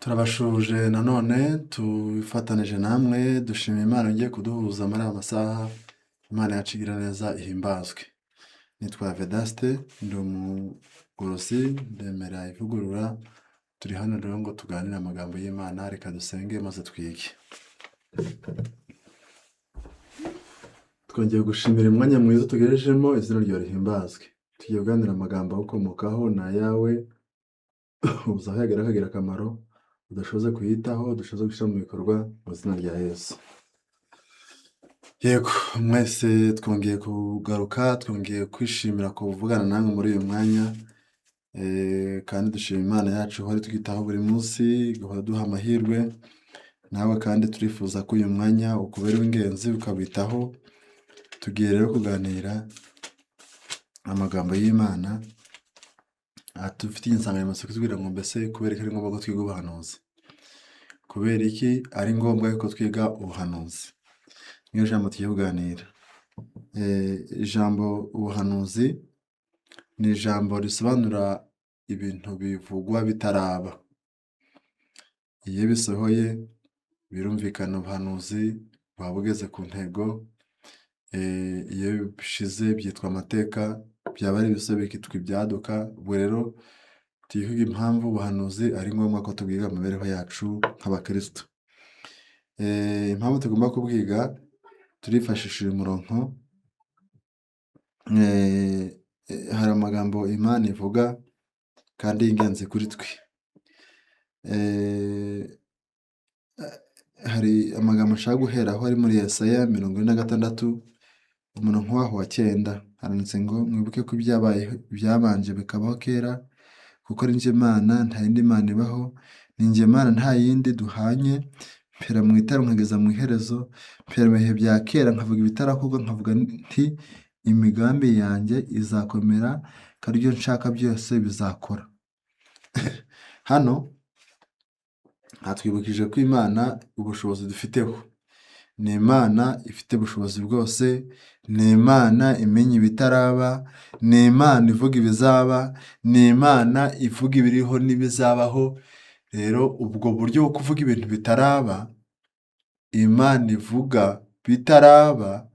Turabashuhuje nanone tufatanije namwe, dushima Imana igiye kuduhuza muri aya masaha. Imana yacu igira neza ihimbazwe. Nitwa Vedaste, ndi umugorozi, ndemera ivugurura. Turi hano rero ngo tuganire amagambo y'Imana. Reka dusenge maze twige. Twongeye gushimira umwanya mwiza tugerejemo, izina ryawe rihimbazwe. Tugiye kuganira amagambo agukomokaho, ni ayawe, uzahagera akagira akamaro, udashoboza kuyitaho, udashoboza gushyira mu bikorwa, mu izina rya Yesu. Yego, mwese twongeye kugaruka, twongeye kwishimira kuvugana namwe muri uyu mwanya, kandi dushima Imana yacu ihora itwitaho buri munsi, igahora iduha amahirwe. Nawe kandi turifuza ko uyu mwanya ukubera uw'ingenzi ukawitaho. Tugiye rero kuganira amagambo y'Imana dufite insanganyamatsiko itubwira ngo: mbese kubera ko ari ngombwa ko twiga ubuhanuzi? Kubera iki ari ngombwa ko twiga ubuhanuzi? Niyo jambo tugiye kuganira. Ijambo ubuhanuzi ni ijambo risobanura ibintu bivugwa bitaraba. Iyo bisohoye, birumvikana, ubuhanuzi buba bugeze ku ntego. Iyo bishize byitwa amateka, byaba ari ibisohoye bikitwa ibyaduka. Ubwo rero tugiye kwiga impamvu ubuhanuzi ari ngombwa ko tubwiga mu mibereho yacu nk'abakristo. Impamvu tugomba kubwiga, turifashisha uyu murongo. Hari amagambo Imana ivuga kandi y'ingenzi kuri twe. Hari amagambo nshaka guheraho ari muri Yesaya 46, umurongo waho wa 9. Handitse ngo: "Mwibuke ko ibyabaye byabanje bikabaho kera, kuko ari njye Mana, nta yindi Mana ibaho, ni njye Mana, nta yindi duhanye. Mpera mu itara nkageza mu iherezo, mpera mu bihe bya kera nkavuga ibitarakorwa, nkavuga nti: imigambi yanjye izakomera, kandi ibyo nshaka byose bizakora." Hano hatwibukije ko Imana ubushobozi dufiteho, ni Imana ifite ubushobozi bwose, ni Imana imenya ibitaraba, ni Imana ivuga ibizaba, ni Imana ivuga ibiriho n'ibizabaho. Rero ubwo buryo bwo kuvuga ibintu bitaraba, Imana ivuga bitaraba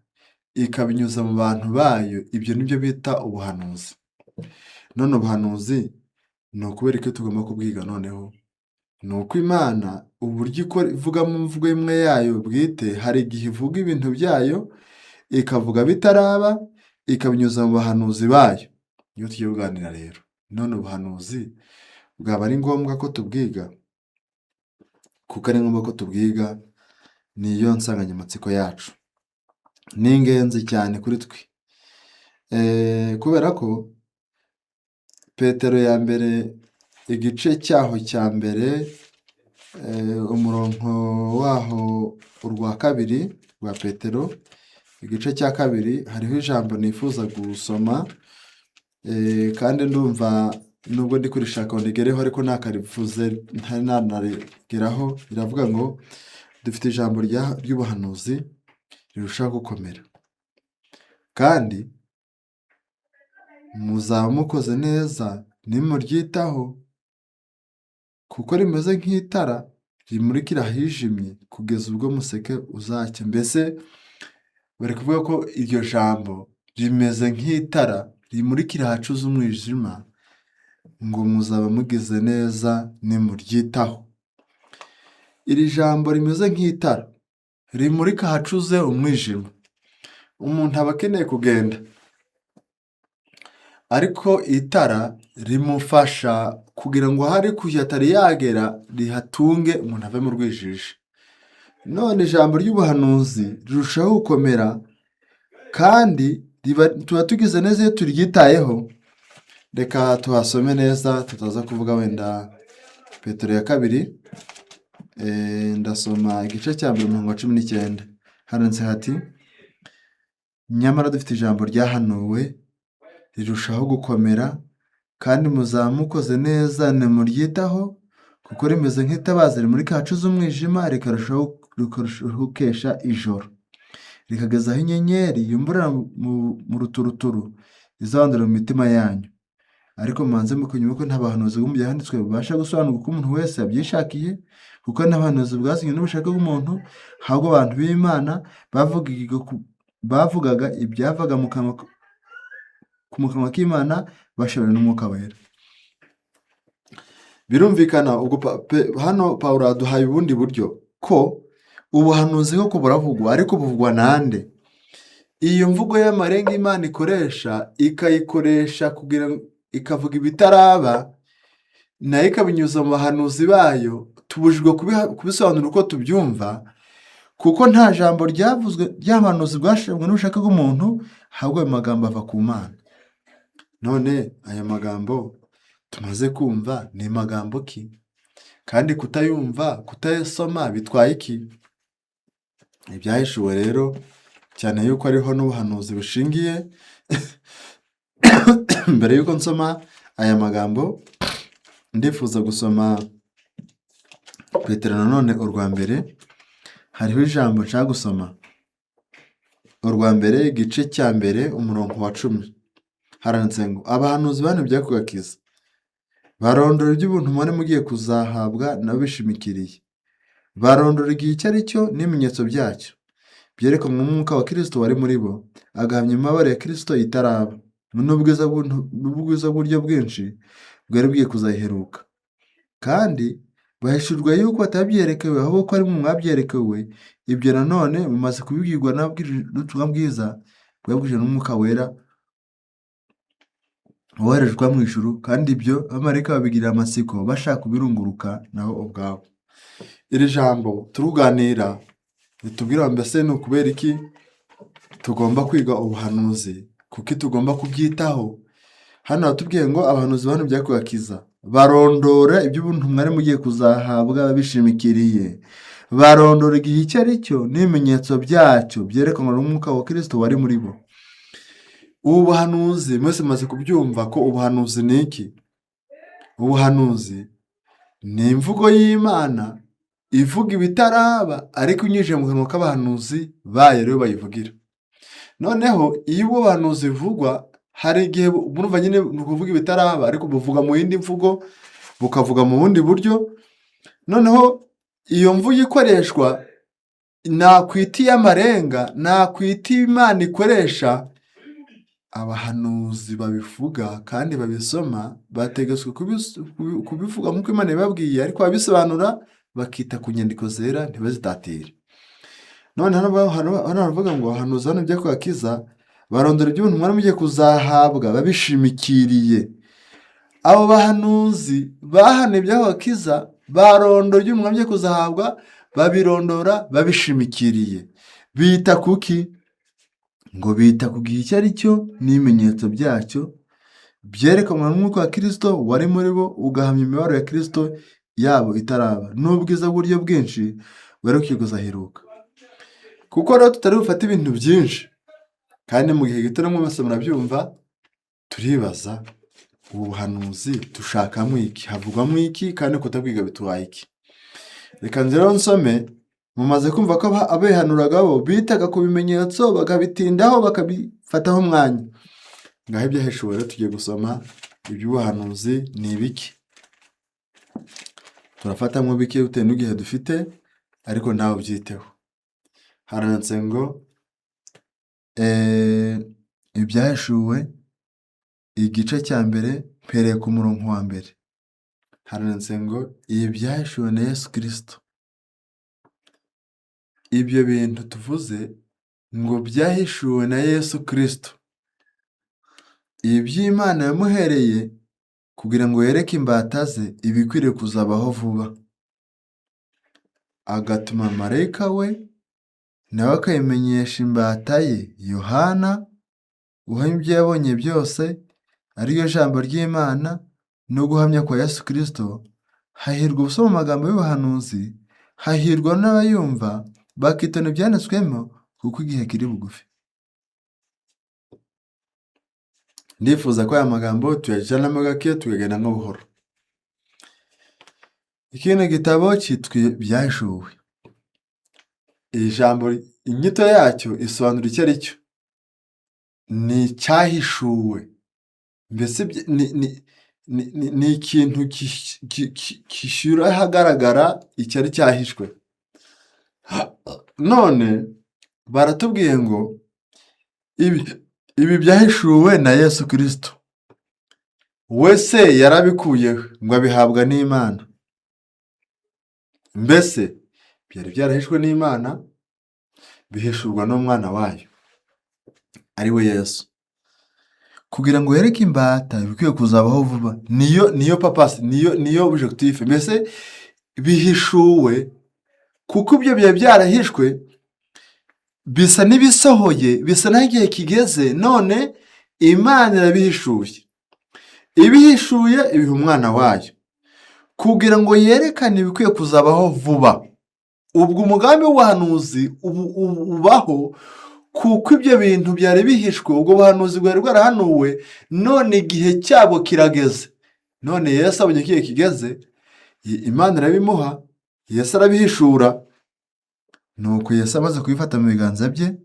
ikabinyuza mu bantu bayo, ibyo nibyo bita ubuhanuzi. None ubuhanuzi ni ukubera ko tugomba kubwiga? Noneho ni uko Imana uburyo ivuga mu mvugo imwe yayo bwite, hari igihe ivuga ibintu byayo ikavuga bitaraba, ikabinyuza mu bahanuzi bayo. Niyo tugiye kuganira rero. None ubuhanuzi bwaba ari ngombwa ko tubwiga? Kuko ari ngombwa ko tubwiga, niyo nsanganyamatsiko yacu. Ni ingenzi cyane kuri twe, kubera ko Petero ya mbere, igice cyaho cya mbere, umurongo waho urwa kabiri rwa Petero, igice cya kabiri, hariho ijambo nifuza gusoma, kandi ndumva nubwo ndi kurishaka ngo ndigereho ariko nakarivuze ntari nanarigeraho. Riravuga ngo: "Dufite ijambo ry'ubuhanuzi rirushaho gukomera, kandi muzaba mukoze neza nimuryitaho, kuko rimeze nk'itara rimurikira ahijimye kugeza ubwo museke uzacya." Mbese bari kuvuga ko iryo jambo rimeze nk'itara rimurikira ahacuze umwijima, ngo muzaba mugize neza nimuryitaho. Iri jambo rimeze nk'itara rimurika ahacuze umwijima. Umuntu aba akeneye kugenda, ariko itara rimufasha kugira ngo aho ari kujya atari yagera rihatunge, umuntu ave mu rwijiji. None ijambo ry'ubuhanuzi rirushaho gukomera, kandi tuba tugize neza iyo turyitayeho. Reka tuhasome neza, tutaza kuvuga wenda. Petero ya kabiri, ndasoma igice cya mbere, umurongo wa 19. Handitse hati: "Nyamara dufite ijambo ryahanuwe rirushaho gukomera, kandi muzaba mukoze neza nimuryitaho, kuko rimeze nk'itabaza rimurika ahacuze umwijima, rikarushaho gukesha ijoro, rikageza aho inyenyeri yumburira mu ruturuturu izabandura mu mitima yanyu." Ariko mubanze mukumenya ko nta buhanuzi bwo mu Byanditswe bubasha gusobanurwa uko umuntu wese yabyishakiye, kuko nta buhanuzi bwazanywe n'ubushake bw'umuntu, ahubwo abantu b'Imana bavugaga ibyavaga mu kanwa k'Imana bashobowe n'Umwuka Wera. Birumvikana ubwo hano Pawulo aduhaye ubundi buryo ko ubuhanuzi koko buravugwa, ariko buvugwa nande? Iyo mvugo y'amarenga Imana ikoresha, ikayikoresha kugira ngo ikavuga ibitaraba, nayo ikabinyuza mu bahanuzi bayo, tubujijwe kubisobanura uko tubyumva, kuko nta jambo ryavuzwe ry'abahanuzi bwashimwe n'ubushake bw'umuntu, ahubwo ayo magambo ava ku Mana. None aya magambo tumaze kumva ni magambo ki? Kandi kutayumva, kutayasoma bitwaye iki? Ibyahishuwe rero, cyane yuko ariho n'ubuhanuzi bushingiye, mbere yuko nsoma aya magambo, ndifuza gusoma Petero nanone urwa mbere, hariho ijambo nshaka gusoma. Urwa mbere, igice cya mbere, umurongo wa 10. Haranditse ngo: "Abahanuzi bahanuye iby'ako gakiza, barondora iby'ubuntu mwari mugiye kuzahabwa nabo bishimikiriye. Barondora igihe icyo ari cyo n'ibimenyetso byacyo, byerekanwe n'Umwuka wa Kristo wari muri bo, agahamya imibabaro ya Kristo itaraba, n'ubwiza bw'uburyo bwinshi bwari bugiye kuzayiheruka. Kandi bahishurwa yuko batabyerekewe, ahubwo ko ari mwe mwabyerekewe, ibyo nanone mumaze kubibwirwa n'ubutumwa bwiza bwabwirijwe n'Umwuka Wera woherejwe mu ijuru, kandi ibyo abamarayika babigirira amatsiko bashaka kubirunguruka nabo ubwabo." Iri jambo turuganira ritubwira mbese ni ukubera iki tugomba kwiga ubuhanuzi, kuki tugomba kubyitaho? Hano hatubwiye ngo abahanuzi bahanuye iby'ako gakiza, barondora iby'ubuntu mwari mugiye kuzahabwa bishimikiriye, barondora igihe icyo ari cyo n'ibimenyetso byacyo byerekanwa n'Umwuka wa Kristo wari muri bo. Ubu buhanuzi mwese mumaze kubyumva ko ubuhanuzi ni iki? Ubuhanuzi ni imvugo y'Imana ivuga ibitaraba, ariko inyujije mu kanwa k'abahanuzi bayo aribo bayivugira. Noneho iyo ubwo buhanuzi buvugwa, hari igihe murumva nyine ni ukuvuga ibitaraba, ariko buvuga mu yindi mvugo, bukavuga mu bundi buryo. Noneho iyo mvugo ikoreshwa nakwita iy'amarenga, nakwita Imana ikoresha, abahanuzi babivuga kandi babisoma bategetswe kubivuga nk'uko Imana ibibabwiye, ariko ababisobanura bakita ku nyandiko zera ntibazitatire. None hano haravuga ngo abahanuzi bahanuye iby'ako gakiza, barondora iby'ubuntu mwari mugiye kuzahabwa babishimikiriye. Abo bahanuzi bahanuye iby'ako gakiza, barondora iby'ubuntu mwari mugiye kuzahabwa, babirondora babishimikiriye. Bita kuki? Ngo bita ku gihe icyo ari cyo n'ibimenyetso byacyo, byerekanwa n'Umwuka wa Kristo wari muri bo, ugahamya imibabaro ya Kristo yabo itaraba, n'ubwiza bw'uburyo bwinshi bwari bugiye kuzaheruka. Kuko rero tutari bufate ibintu byinshi, kandi mu gihe gito namwe mwese murabyumva, turibaza ubu buhanuzi dushakamo iki? Havugwamo iki? Kandi kutabwiga bitwaye iki? Reka nze rero nsome. Mumaze kumva ko abihanuraga bo bitaga ku bimenyetso, bakabitindaho, bakabifataho umwanya. Ngaho ibyahishuwe rero, tugiye gusoma iby'ubuhanuzi ni ibiki. Turafatamo bike bitewe n'igihe dufite, ariko nawe ubyiteho. Haranditse ngo Ibyahishuwe igice cya mbere, mpereye ku murongo wa mbere. Haranditse ngo: "Ibyahishuwe na Yesu Kristo." Ibyo bintu tuvuze ngo byahishuwe na Yesu Kristo. Iby'Imana yamuhereye kugira ngo yereke imbata ze ibikwiriye kuzabaho vuba. Agatuma marayika we, nawe akabimenyesha imbata ye Yohana, uhamya ibyo yabonye byose, ariryo jambo ry'Imana no guhamya kwa Yesu Kristo. Hahirwa usoma amagambo y'ubuhanuzi, hahirwa n'abayumva bakitondera ibyanditswemo, kuko igihe kiri bugufi. Ndifuza ko aya magambo tuyajanamo gake, tukagenda nko buhoro. Ikindi gitabo cyitwa Ibyahishuwe. Iri jambo inyito yacyo isobanura icyo ari cyo. Ni icyahishuwe. Mbese ni ikintu gishyira ahagaragara icyari cyahishwe. None baratubwiye ngo ibi byahishuwe na Yesu Kirisito. We se yarabikuyeho ngo abihabwa n'Imana. Mbese byari byarahishwe n'Imana, bihishurwa n'umwana wayo ari we Yesu, kugira ngo yereke imbata ibikwiye kuzabaho vuba. Niyo purpose, niyo objectif. Mbese bihishuwe kuko ibyo byari byarahishwe bisa n'ibisohoye, bisa n'aho igihe kigeze. None Imana irabihishuye, ibihishuye ibiha umwana wayo kugira ngo yerekane ibikwiye kuzabaho vuba. Ubwo umugambi w'ubuhanuzi ubaho kuko ibyo bintu byari bihishwe, ubwo buhanuzi bwari bwarahanuwe, none igihe cyabwo kirageze. None Yesu abonye ko igihe kigeze, Imana irabimuha, Yesu arabihishura. Nuko Yesu amaze kubifata mu biganza bye,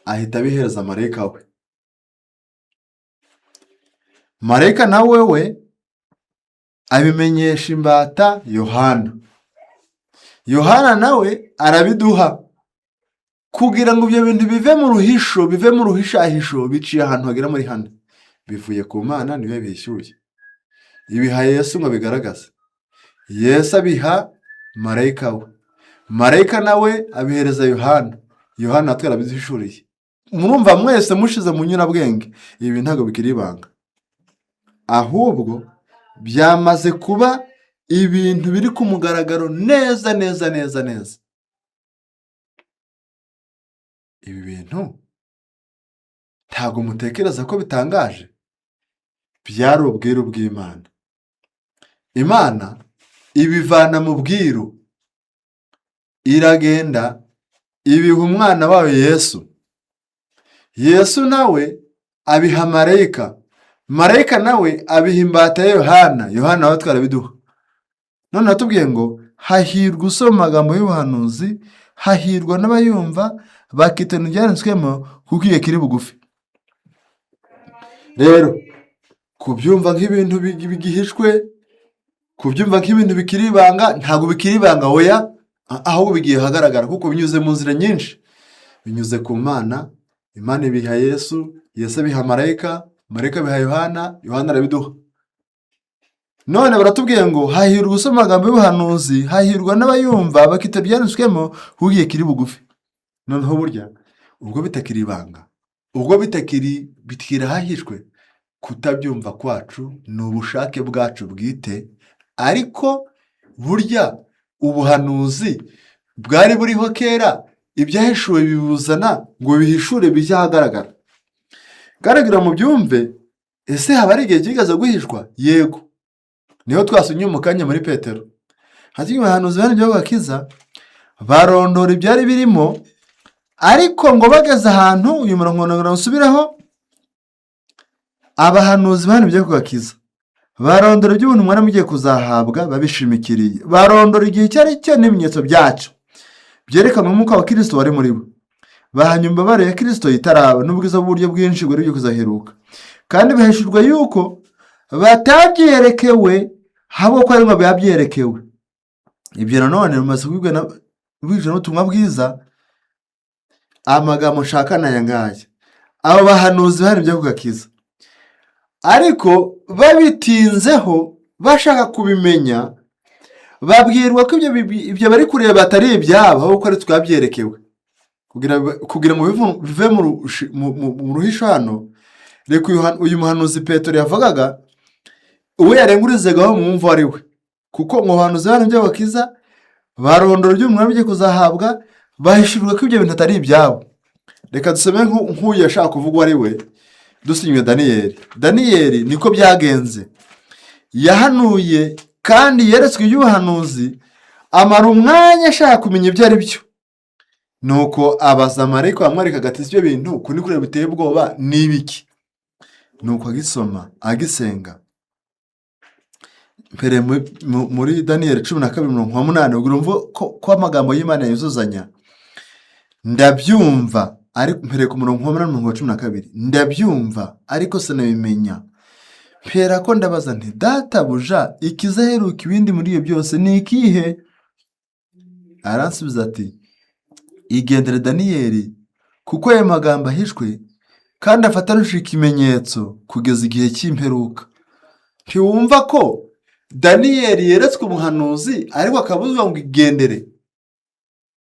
ahita abihereza marayika we. Marayika nawe we abimenyesha imbata Yohana. Yohana nawe arabiduha kugira ngo ibyo bintu bive mu ruhisho, bive mu ruhishahisho. Biciye ahantu hagera muri hane. Bivuye ku Mana, niwe bishyuye, ibiha Yesu ngo abigaragaze. Yesu abiha marayika we, marayika nawe abihereza Yohana, Yohana natwe arabiduhishuriye. Murumva mwese mushize mu nyurabwenge, ibi ntabwo bikiri ibanga, ahubwo byamaze kuba ibintu biri ku mugaragaro neza neza neza neza. Ibi bintu ntabwo mutekereza ko bitangaje? Byari ubwiru bw'Imana. Imana ibivana mu bwiru, iragenda ibiha umwana wayo Yesu. Yesu nawe abiha marayika, marayika nawe abiha imbata ya Yohana, Yohana nawe twarabiduha. None atubwiye ngo hahirwa usoma amagambo y'ubuhanuzi, hahirwa n'abayumva bakitana ibyanditswemo, kuko igihe kiri bugufi. Rero kubyumva nk'ibintu bigihishwe, kubyumva nk'ibintu bikiri ibanga, ntabwo bikiri ibanga, oya, ahubwo bigiye ahagaragara kuko binyuze mu nzira nyinshi. Binyuze ku Mana, Imana ibiha Yesu, Yesu abiha marayika, marayika abiha Yohana, Yohana arabiduha. None baratubwiye ngo hahirwa usoma amagambo y'ubuhanuzi, hahirwa n'abayumva bakita ibyanditswemo, kuko igihe kiri bugufi. Noneho burya ubwo bitakiri ibanga, ubwo bitakiri ahahishwe, kutabyumva kwacu ni ubushake bwacu bwite. Ariko burya ubuhanuzi bwari buriho kera, ibyahishuwe bibuzana ngo bihishure bijye ahagaragara. Garagira mu byumve. Ese haba ari igihe cyigeze guhishwa? Yego, niho twasomye mu kanya muri Petero. Hati abahanuzi bane by'agakiza barondora ibyari birimo, ariko ngo bageze ahantu, uyu murongo ngo nsubireho, abahanuzi bane by'agakiza barondora iby'ubuntu mwari mugiye kuzahabwa babishimikiriye, barondora igihe icyo ari cyo n'ibimenyetso byacyo byerekana umwuka wa Kirisito wari muri bo, bahanya imbabare ya Kirisito itaraba n'ubwiza bw'uburyo bwinshi bwari bugiye kuzaheruka. Kandi bahishurwa yuko batabyerekewe, ahubwo ko ari ngo babyerekewe. Ibyo nanone bimaze kubibwa bije n'ubutumwa bwiza. Amagambo nshaka ni aya ngaya: abo bahanuzi bari ibyo kugakiza, ariko babitinzeho bashaka kubimenya, babwirwa ko ibyo bari kureba atari ibyabo, ahubwo ko ari twabyerekewe. Kugira ngo bive mu ruhisho hano, reka uyu muhanuzi Petero yavugaga, uwo yarengurizagaho mwumva ari we, kuko mu bahanuzi bano by'abakiza barondora iby'umwami ugiye kuzahabwa, bahishurirwa ko ibyo bintu atari ibyabo. Reka dusome nk'uyu yashaka kuvuga uwo ari we, dusinywe Daniyeli. Daniyeli niko byagenze, yahanuye kandi yeretswe iby'ubuhanuzi, amara umwanya ashaka kumenya ibyo ari byo. Nuko abaza marayika wamwerekaga ati: "Ibyo bintu kuri kureba biteye ubwoba ni ibiki?" Nuko agisoma, agisenga mbere muri Daniyeli 12 umurongo wa 8, ubwo urumva ko amagambo y'Imana yuzuzanya. Ndabyumva, ariko mpereye ku murongo wa 8 umurongo wa 12: "Ndabyumva ariko sinabimenya, Mpera ko ndabaza nti: "Databuja, ikizaheruka ibindi muri ibyo byose ni ikihe?" Aransubiza ati: "Igendere Daniyeli, kuko ayo magambo ahishwe kandi afatanije ikimenyetso kugeza igihe cy'imperuka." Ntiwumva ko Daniyeli yeretswe umuhanuzi, ariko akabuzwa ngo: "Igendere,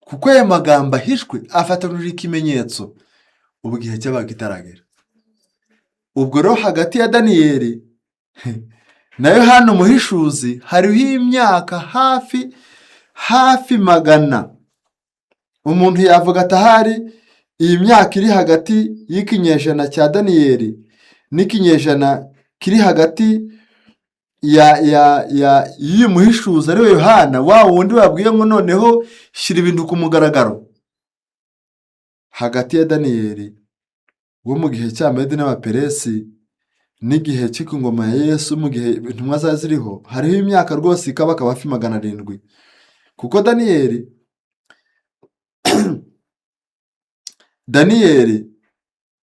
kuko ayo magambo ahishwe, afatanije ikimenyetso ubu igihe cyabaga kitaragera." Ubwo rero hagati ya Daniyeli na Yohana Umuhishuzi hariho imyaka hafi 100. Umuntu yavuga ati ahari iyi myaka iri hagati y'ikinyejana cya Daniyeli n'ikinyejana kiri hagati ya ya ya y'uyu muhishuzi, ariwe Yohana, wa wundi babwiye ngo noneho shyira ibintu ku mugaragaro. Hagati ya Daniyeli wo mu gihe cy'Abamedi n'Abaperesi n'igihe cyo ku ngoma ya Yesu, mu gihe intumwa zari ziriho, hariho imyaka rwose ikabakaba hafi 700, kuko Daniyeli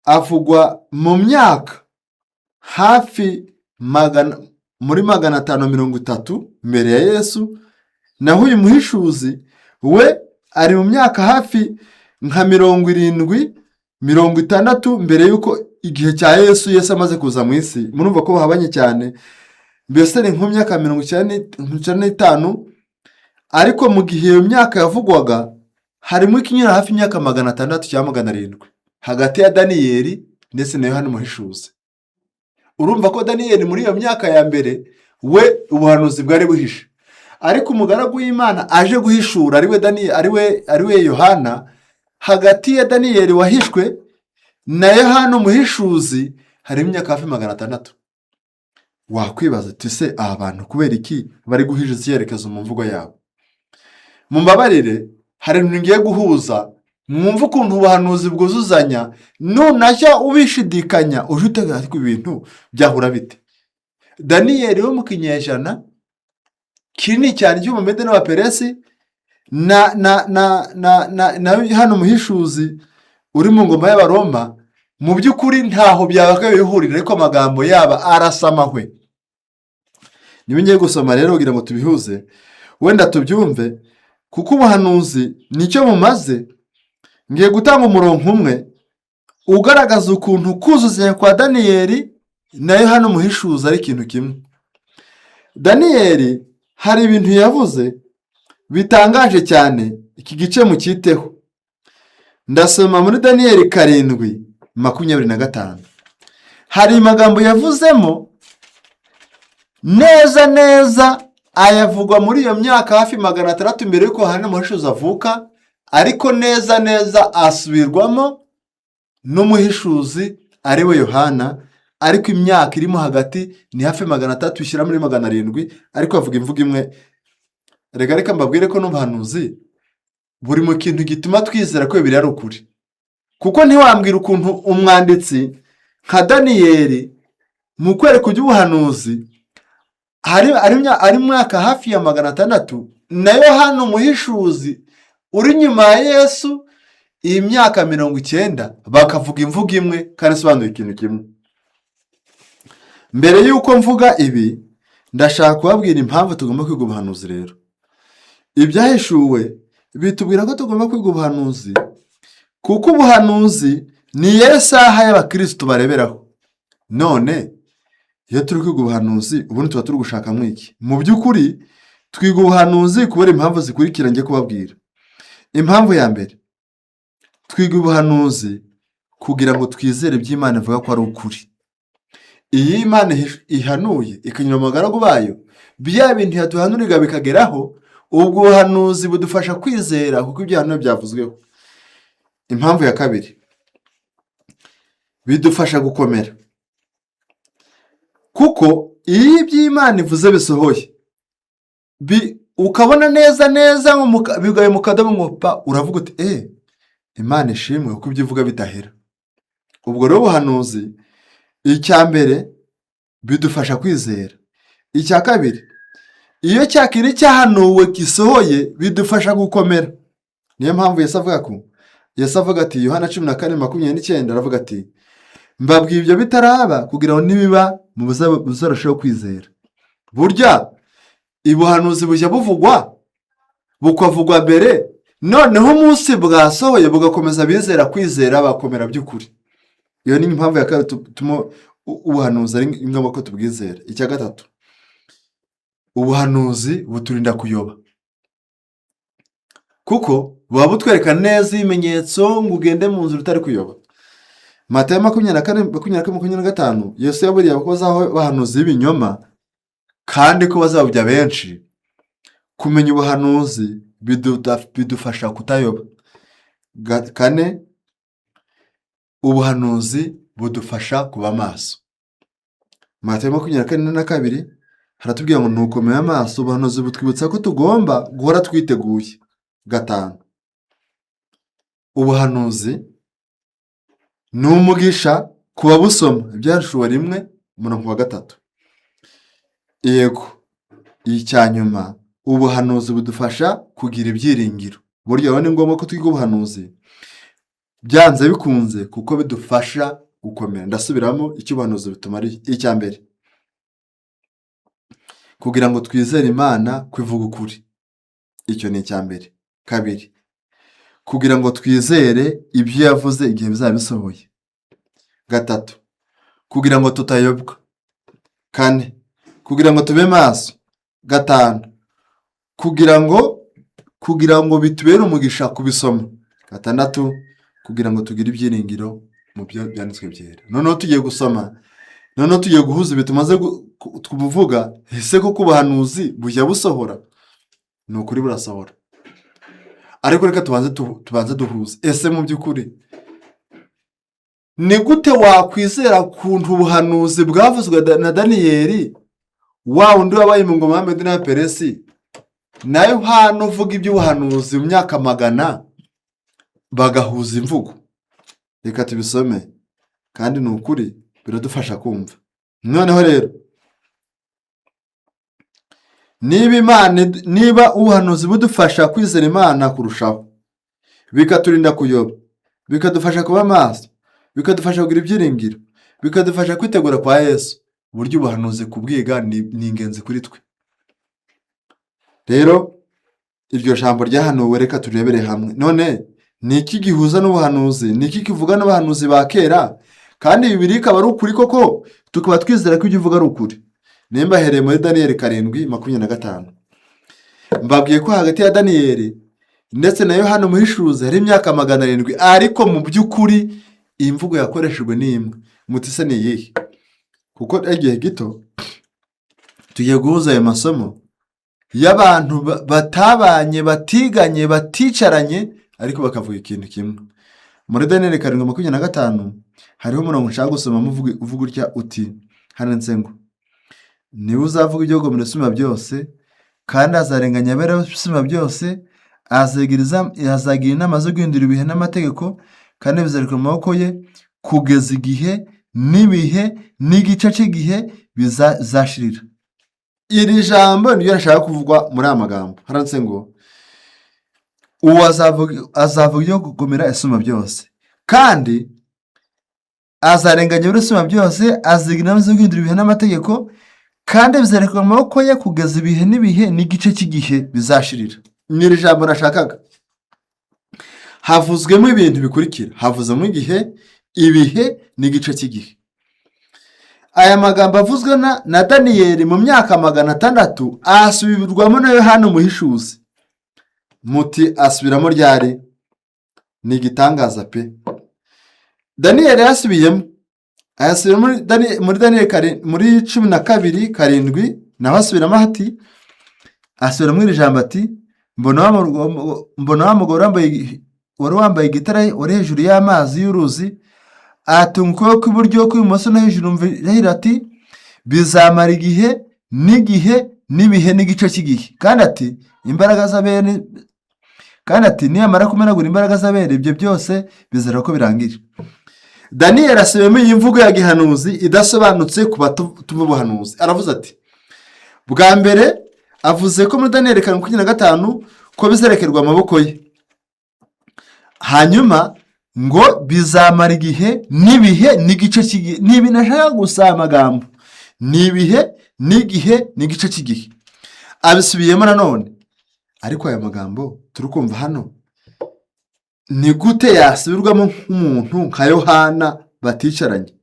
avugwa mu myaka hafi muri 530 mbere ya Yesu, naho uyu muhishuzi we ari mu myaka hafi nka 70, 60 mbere y'uko igihe cya Yesu, Yesu amaze kuza mu isi. Murumva ko bahabanye cyane, mbese ni nko myaka 95. Ariko mu gihe iyo myaka yavugwaga, harimo ikinyura hafi imyaka 600 cyangwa 700 hagati ya Daniyeli ndetse na Yohana Umuhishuzi. Urumva ko Daniyeli muri iyo myaka ya mbere we ubuhanuzi bwari buhishe, ariko umugaragu w'Imana aje guhishura, ariwe Daniyeli, ariwe Yohana, hagati ya Daniyeli wahishwe na Yohana Umuhishuzi harimo imyaka hafi 600. Wakwibaza uti: "Se aba bantu kubera iki bari guhisha icyerekezo mu mvugo yabo?" Mumbabarire, hari ibintu ngiye guhuza, mwumve ukuntu ubuhanuzi bwuzuzanya. Nunajya ubishidikanya, uje utega, ariko ibintu byahura bite? Daniyeli wo mu kinyejana kinini cyane cy'Umumede n'Abaperesi na hano Umuhishuzi uri mu ngoma y'Abaroma, mu by'ukuri ntaho byaba bihurira, ariko amagambo yaba arasa amahwe. Niba ngiye gusoma rero kugira ngo tubihuze, wenda tubyumve, kuko ubuhanuzi nicyo bumaze. Ngiye gutanga umurongo umwe ugaragaza ukuntu kuzuzanya kwa Daniyeli na Yohana Umuhishuzi ari ikintu kimwe. Daniyeli hari ibintu yavuze bitangaje cyane, iki gice mucyiteho. Ndasoma muri Daniyeli 7:25. Hari amagambo yavuzemo neza neza ayavugwa muri iyo myaka hafi 600 mbere y'uko Yohana Umuhishuzi avuka, ariko neza neza asubirwamo n'umuhishuzi ari we Yohana. Ariko imyaka irimo hagati ni hafi 300, ishyira muri 700, ariko avuga imvugo imwe. Reka mbabwire ko n'ubuhanuzi buri mu kintu gituma twizera ko Bibiliya ari ukuri, kuko ntiwambwira ukuntu umwanditsi nka Daniyeli mu kwereka iby'ubuhanuzi ari mwaka hafi ya 600, na Yohana Umuhishuzi uri nyuma ya Yesu iyi myaka 90, bakavuga imvugo imwe kandi isobanuye ikintu kimwe. Mbere y'uko mvuga ibi, ndashaka kubabwira impamvu tugomba kwiga ubuhanuzi. Rero Ibyahishuwe bitubwira ko tugomba kwiga ubuhanuzi, kuko ubuhanuzi ni yo saha y'abakirisitu bareberaho. None iyo turi kwiga ubuhanuzi, ubundi tuba turi gushakamo iki? Mu by'ukuri twiga ubuhanuzi kubera impamvu zikurikira njye kubabwira. Impamvu ya mbere, twiga ubuhanuzi kugira ngo twizere ibyo Imana ivuga ko ari ukuri. Iyo Imana ihanuye ikanyura mu bagaragu bayo, bya bintu yaduhanurira bikageraho, ubwo buhanuzi budufasha kwizera kuko ibyo yahanuye byavuzweho. Impamvu ya kabiri, bidufasha gukomera, kuko iyo ibyo Imana ivuze bisohoye, ukabona neza neza ngo bigaye mu kadomo ngo pa, uravuga uti: "Eee, Imana ishimwe kuko ibyo ivuga bidahera." Ubwo rero ubuhanuzi, icya mbere, bidufasha kwizera. Icya kabiri, iyo cya kintu cyahanuwe gisohoye, bidufasha gukomera. Niyo mpamvu Yesu avuga ati, Yohana 14:29, aravuga ati Mbabwiye ibyo bitaraba kugira ngo nibiba muzarusheho kwizera. Burya ubuhanuzi bujya buvugwa, bukavugwa mbere, noneho umunsi bwasohoye bugakomeza abizera kwizera bakomera by'ukuri. Iyo ni impamvu ya kabiri ituma ubuhanuzi ari ngombwa ko tubwizera. Icya gatatu, ubuhanuzi buturinda kuyoba, kuko buba butwereka neza ibimenyetso ngo ugende mu nzira utari kuyoba. Matayo 24, 24, 25, Yesu yaburiye ko bazabaho abahanuzi b'ibinyoma kandi ko bazayobya benshi. Kumenya ubuhanuzi bidufasha kutayoba. Kane, ubuhanuzi budufasha kuba maso. Matayo 24:2 haratubwira ngo nuko mube amaso. Ubuhanuzi butwibutsa ko tugomba guhora twiteguye. Gatanu, ubuhanuzi ni umugisha ku babusoma. Ibyahishuwe 1:3. Yego, icya nyuma, ubuhanuzi budufasha kugira ibyiringiro. Burya rero ni ngombwa ko twiga ubuhanuzi byanze bikunze, kuko bidufasha gukomera. Ndasubiramo icyo ubuhanuzi butumariye. Icya mbere, kugira ngo twizere Imana ko ivuga ukuri, icyo ni icya mbere. Kabiri, kugira ngo twizere ibyo yavuze igihe bizaba bisohoye. Gatatu, kugira ngo tutayobwa. Kane, kugira ngo tube maso. Gatanu, kugira ngo bitubere umugisha kubisoma. Gatandatu, kugira ngo tugire ibyiringiro mu byo byanditswe byera. Noneho tugiye gusoma, noneho tugiye guhuza ibi tumaze kuvuga. Ese koko ubuhanuzi bujya busohora? Ni ukuri burasohora, ariko reka tubanze duhuze. Ese mu by'ukuri ni gute wakwizera ukuntu ubuhanuzi bwavuzwe na Daniyeli, wa wundi wabaye mu ngoma ya Medi na Peresi, na Yohana uvuga iby'ubuhanuzi mu myaka magana, bagahuza imvugo? Reka tubisome, kandi ni ukuri biradufasha kumva. Noneho rero, niba ubuhanuzi budufasha kwizera Imana kurushaho, bikaturinda kuyoba, bikadufasha kuba maso, bikadufasha kugira ibyiringiro, bikadufasha kwitegura kwa Yesu, uburyo ubuhanuzi kubwiga ni ingenzi kuri twe. Rero iryo jambo ryahanuwe, reka turebere hamwe. None ni iki gihuza n'ubuhanuzi? Ni iki kivuga n'abahanuzi ba kera, kandi Bibiliya ikaba ari ukuri koko, tukaba twizera ko ibyo ivuga ari ukuri? Nimba ahereye muri Daniyeli 7:25, mbabwiye ko hagati ya Daniyeli ndetse na Yohana Umuhishuzi hari imyaka 700, ariko mu by'ukuri iyi mvugo yakoreshejwe ni imwe. Muti se ni iyihe? Kuko ari igihe gito, tugiye guhuza ayo masomo y'abantu batabanye, batiganye, baticaranye, ariko bakavuga ikintu kimwe. Muri Daniyeli 7:25 hariho umurongo nshaka gusoma uvuga utya uti, handitse ngo: "Niwe uzavuga ibyo kugomera Isumba byose, kandi azarenganya abera Isumba byose, azagira inama zo guhindura ibihe n'amategeko, kandi bizarekwa mu maboko ye kugeza igihe n'ibihe n'igice cy'igihe bizashirira." Iri jambo niryo rishaka kuvugwa muri aya magambo. Handitse ngo uwo azavuga ibyo kugomera Isumba byose, kandi azarenganya abera Isumba byose, aziga inama zo guhindura ibihe n'amategeko, kandi bizarekwa mu maboko ye kugeza ibihe n'ibihe n'igice cy'igihe bizashirira. Ni iri jambo nashakaga. Havuzwemo ibintu bikurikira: havuzemo igihe, ibihe n'igice cy'igihe. Aya magambo avuzwe na Daniyeli mu myaka 600 asubirwamo na Yohana Umuhishuzi. Muti asubiramo ryari? Ni igitangaza pe! Daniyeli yasubiyemo, ayasubira muri Daniyeli muri 12:7, naho asubiramo ati, asubiramo iri jambo ati: "Mbona wa mugore wari wambaye igitare wari hejuru y'amazi y'uruzi, atunga ukuboko kw'iburyo kw'ibumoso no hejuru, numva irahira ati: 'Bizamara igihe n'igihe n'ibihe n'igice cy'igihe.' Kandi ati: 'Imbaraga z'abera,' kandi ati: 'Niyamara kumenagura imbaraga z'abera, ibyo byose bizera ko birangira.'" Daniyeli asubiyemo iyi mvugo ya gihanuzi idasobanutse ku batumva ubuhanuzi. Aravuze ati, bwa mbere avuze ko muri Daniyeli 7:25 ko bizerekerwa amaboko ye, hanyuma Ngo bizamara igihe n'ibihe n'igice cy'igihe. Ni ibintu ashaka gusa, aya magambo ni ibihe n'igihe n'igice cy'igihe. Abisubiyemo nanone. Ariko aya magambo turi kumva hano, ni gute yasubirwamo nk'umuntu nka Yohana baticaranye?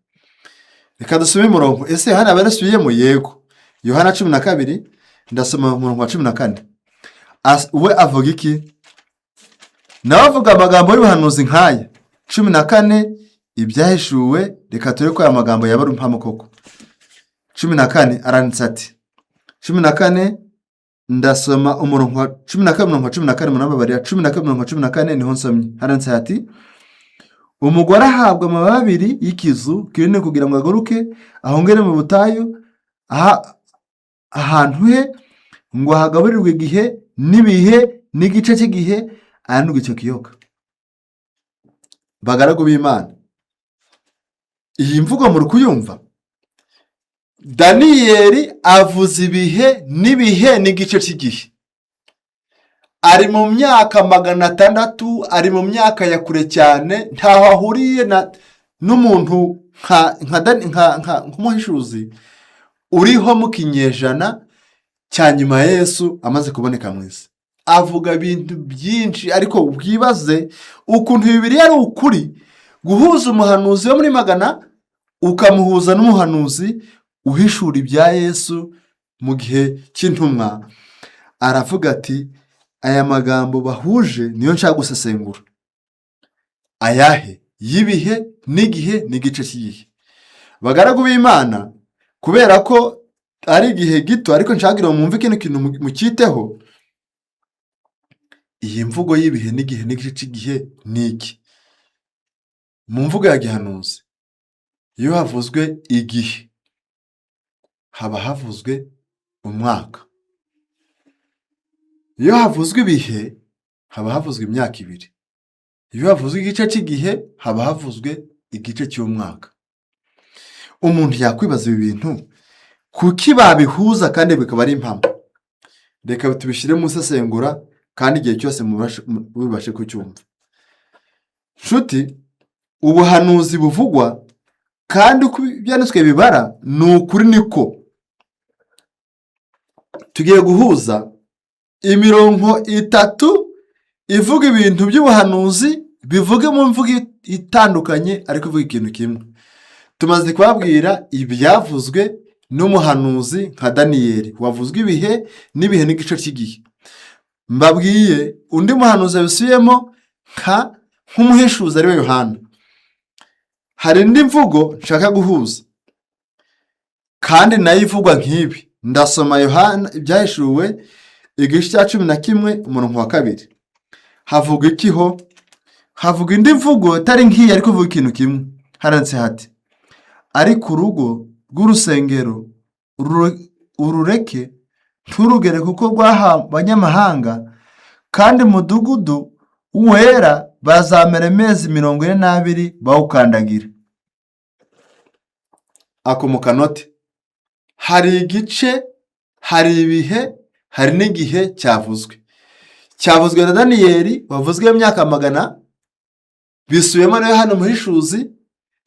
Reka dusome umurongo. Ese Yohana yaba yarasubiyemo? Yego. Yohana 12, ndasoma umurongo wa 14. We avuga iki? Nawe avuga amagambo y'ubuhanuzi nk'aya. 14, Ibyahishuwe. Reka turebe ko aya magambo yaba ari impamo koko. 14, aranditse ati, 14, ndasoma umurongo wa 12, umurongo wa 14, murambabarira. 12, umurongo wa 14 niho nsomye. Haranditse hati: "Umugore ahabwa amababa abiri y'ikizu kinini kugira ngo aguruke ahungere mu butayu, ahantu he, ngo ahagaburirwe igihe n'ibihe n'igice cy'igihe, aranirwe icyo kiyoka." Bagaragu b'Imana, iyi mvugo muri kuyumva? Daniyeli avuze ibihe n'ibihe n'igice cy'igihe. Ari mu myaka 600, ari mu myaka ya kure cyane, ntaho ahuriye n'umuntu nk'umuhishuzi uriho mu kinyejana cya nyuma ya Yesu amaze kuboneka mu isi. Avuga ibintu byinshi, ariko bwibaze ukuntu Bibiliya ari ukuri, guhuza umuhanuzi wo muri magana ukamuhuza n'umuhanuzi uhishura ibya Yesu mu gihe cy'intumwa. Aravuga ati: "Aya magambo bahuje niyo nshaka gusesengura." Ayahe? Y'ibihe n'igihe n'igice cy'igihe. Bagaragu b'Imana, kubera ko ari igihe gito, ariko nshaka kugira ngo mwumve kino kintu, mucyiteho. Iyi mvugo y'ibihe n'igihe n'igice cy'igihe ni iki? Mu mvugo ya gihanuzi, iyo havuzwe igihe haba havuzwe umwaka, iyo havuzwe ibihe haba havuzwe imyaka 2, iyo havuzwe igice cy'igihe haba havuzwe igice cy'umwaka. Umuntu yakwibaza ibi bintu kuki babihuza kandi bikaba ari impamo? Reka tubishyire mu isesengura, kandi igihe cyose mubashe kucyumva. Nshuti, ubuhanuzi buvugwa kandi uko ibyanditswe bibara ni ukuri. Niko tugiye guhuza imirongo itatu ivuga ibintu by'ubuhanuzi, bivuge mu mvugo itandukanye ariko ivuga ikintu kimwe. Tumaze kubabwira ibyavuzwe n'umuhanuzi nka Daniyeli wavuzwe ibihe n'ibihe n'igice cy'igihe. Mbabwiye undi muhanuzi yabisubiyemo nk'umuhishuzi, ariwe Yohana. Hari indi mvugo nshaka guhuza kandi nayo ivugwa nk'ibi. Ndasoma Yohana, Ibyahishuwe, igice cya 11, umurongo wa 2. Havuga ikiho? Havuga indi mvugo itari nk'iyi ariko ivuga ikintu kimwe. Haranditse hati: "Ariko urugo rw'urusengero urureke nturugere, kuko rwahawe abanyamahanga, kandi umudugudu wera bazamara amezi 42 bawukandagira." Ako mu kanote. Hari igice, hari ibihe, hari n'igihe cyavuzwe na Daniyeli wavuzwe mu myaka magana, bisubiyemo na Yohana umuhishuzi.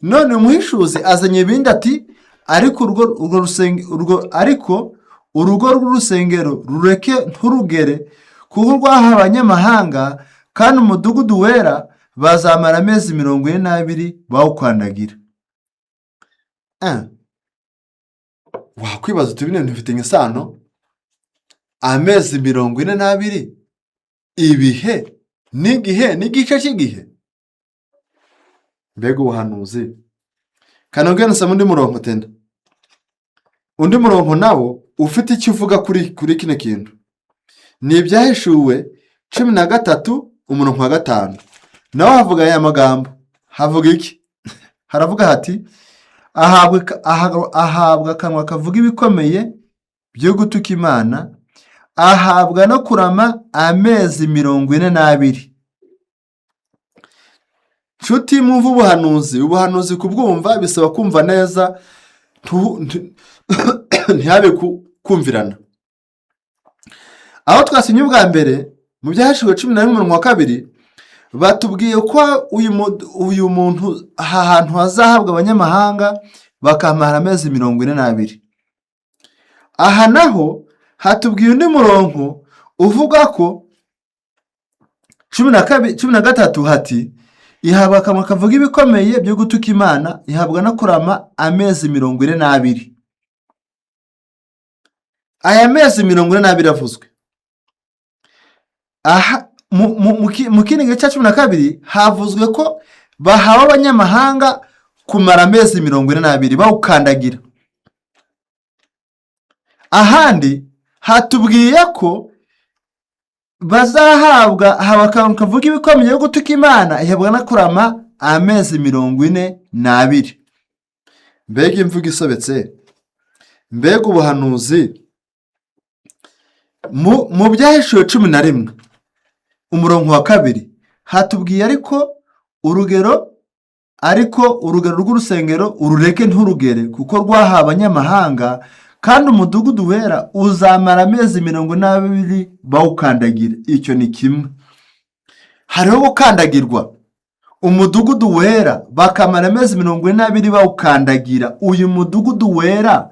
None umuhishuzi azanye ibindi ati: "Ariko urwo urwo rusenge urwo ariko urugo rw'urusengero rureke nturugere, kuko rwahawe abanyamahanga, kandi umudugudu wera bazamara amezi 42 bawukandagira." Wakwibaza uti: "Bino bintu bifitanye isano, amezi 42, ibihe n'igihe n'igice cy'igihe?" Mbega ubuhanuzi! Kanongera nsoma undi murongo tena, undi murongo nawo ufite icyo uvuga kuri kino kintu. Ni Ibyahishuwe 13, umurongo wa 5. Nawe havuga aya magambo. Havuga iki? Haravuga hati: "Ahabwa akanwa kavuga ibikomeye byo gutuka Imana, ahabwa no kurama amezi 42." Nshuti, mwumva ubuhanuzi. Ubuhanuzi kubwumva bisaba kumva neza, ntihabe kumvirana. Aho twasinye ubwa mbere mu Byahishuwe 11, umurongo wa 2, Batubwiye ko uyu muntu aha hantu hazahabwa abanyamahanga bakamara amezi 42. Aha naho hatubwiye undi murongo uvuga ko 12, 13 hati ihabwa akanwa kavuga ibikomeye byo gutuka Imana, ihabwa no kurama amezi 42. Aya mezi 42 avuzwe aha mu kindi gice cya 12 havuzwe ko bahawe abanyamahanga kumara amezi 42 bawukandagira. Ahandi hatubwiye ko bazahabwa haba akantu kavuga ibikomeye yo gutuka Imana, ihabwa no kurama amezi 42. Mbega imvugo isobetse, mbega ubuhanuzi! Mu Byahishuwe 11 umurongo wa 2 hatubwiye ariko urugero rw'urusengero urureke nturugere, kuko rwahawe abanyamahanga, kandi umudugudu wera uzamara amezi 42 bawukandagira. Icyo ni kimwe. Hariho gukandagirwa umudugudu wera bakamara amezi 42 bawukandagira. Uyu mudugudu wera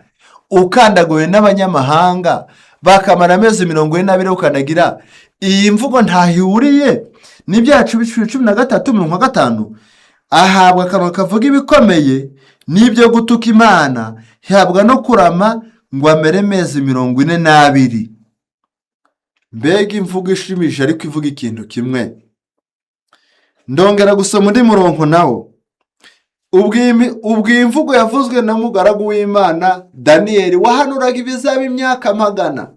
ukandagiwe n'abanyamahanga bakamara amezi 42 bawukandagira, iyi mvugo ntaho ihuriye n'ibyacu. 13 mirongo 5 ahabwa akanwa kavuga ibikomeye n'ibyo gutuka Imana, ihabwa no kurama ngo amere amezi 42. Mbega imvugo ishimishije, ariko ivuga ikintu kimwe! Ndongera gusoma undi murongo nawo. Ubwo iyi mvugo yavuzwe na mugaragu w'Imana Daniyeli wahanuraga ibizaba imyaka magana.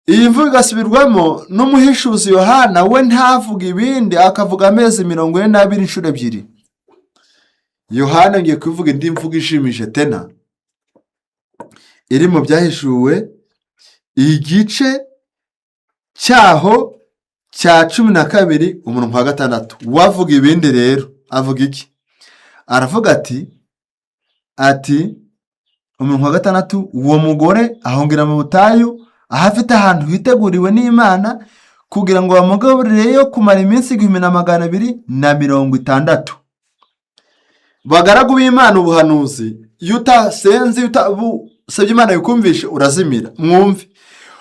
Iyi mvugo igasubirwamo n'umuhishuzi Yohana, we ntavuga ibindi, akavuga amezi 42 inshuro ebyiri. Yohana ngiye kuvuga indi mvugo ishimishije tena iri mu Byahishuwe igice cyaho cya 12 umurongo wa 6. Wavuga ibindi rero, avuga iki? Aravuga ati umurongo wa 6: "Uwo mugore ahungira mu butayu, aho afite ahantu hiteguriwe n'Imana kugira ngo bamugaburireyo kumara iminsi 1260." Bagaragu b'Imana, ubuhanuzi iyo utasenze, iyo utasabye Imana bikumvishe, urazimira. Mwumve,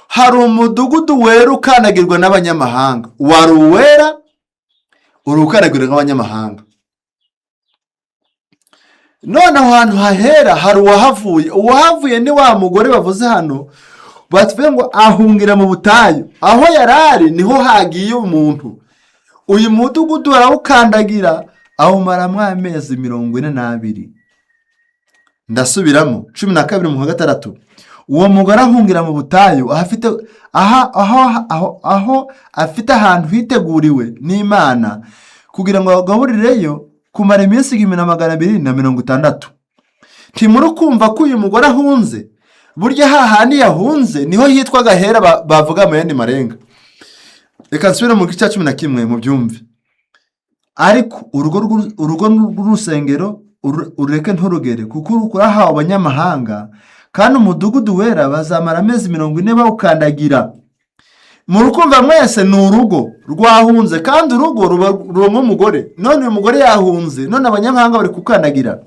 hari umudugudu wera ukandagirwa n'abanyamahanga. Wari uwera, uri ukandagirwa n'abanyamahanga. None aho hantu hahera hari uwahavuye. Uwahavuye ni wa mugore bavuze hano, batuvuye ngo ahungira mu butayu. Aho yari ari niho hagiye umuntu. Uyu mudugudu arawukandagira, awumaramo amezi 42. Ndasubiramo 12 mu wa 6: "Uwo mugore ahungira mu butayu, aho afite aha aho aho aho afite ahantu hiteguriwe n'Imana kugira ngo bagaburireyo kumara iminsi 1260." Ntimuri kumva ko uyu mugore ahunze? Burya hahandi yahunze niho hitwa gahera bavuga mu yandi marenga. Reka nsubire mu gice cya 11 mu byumve. "Ariko urugo rw'urusengero urureke nturugere, kuko rwahawe abanyamahanga, kandi umudugudu wera bazamara amezi 40 bawukandagira." Murukumva mwese, ni urugo rwahunze, kandi urugo ruba rubamo umugore. None uyu mugore yahunze, none abanyamahanga bari kukandagira.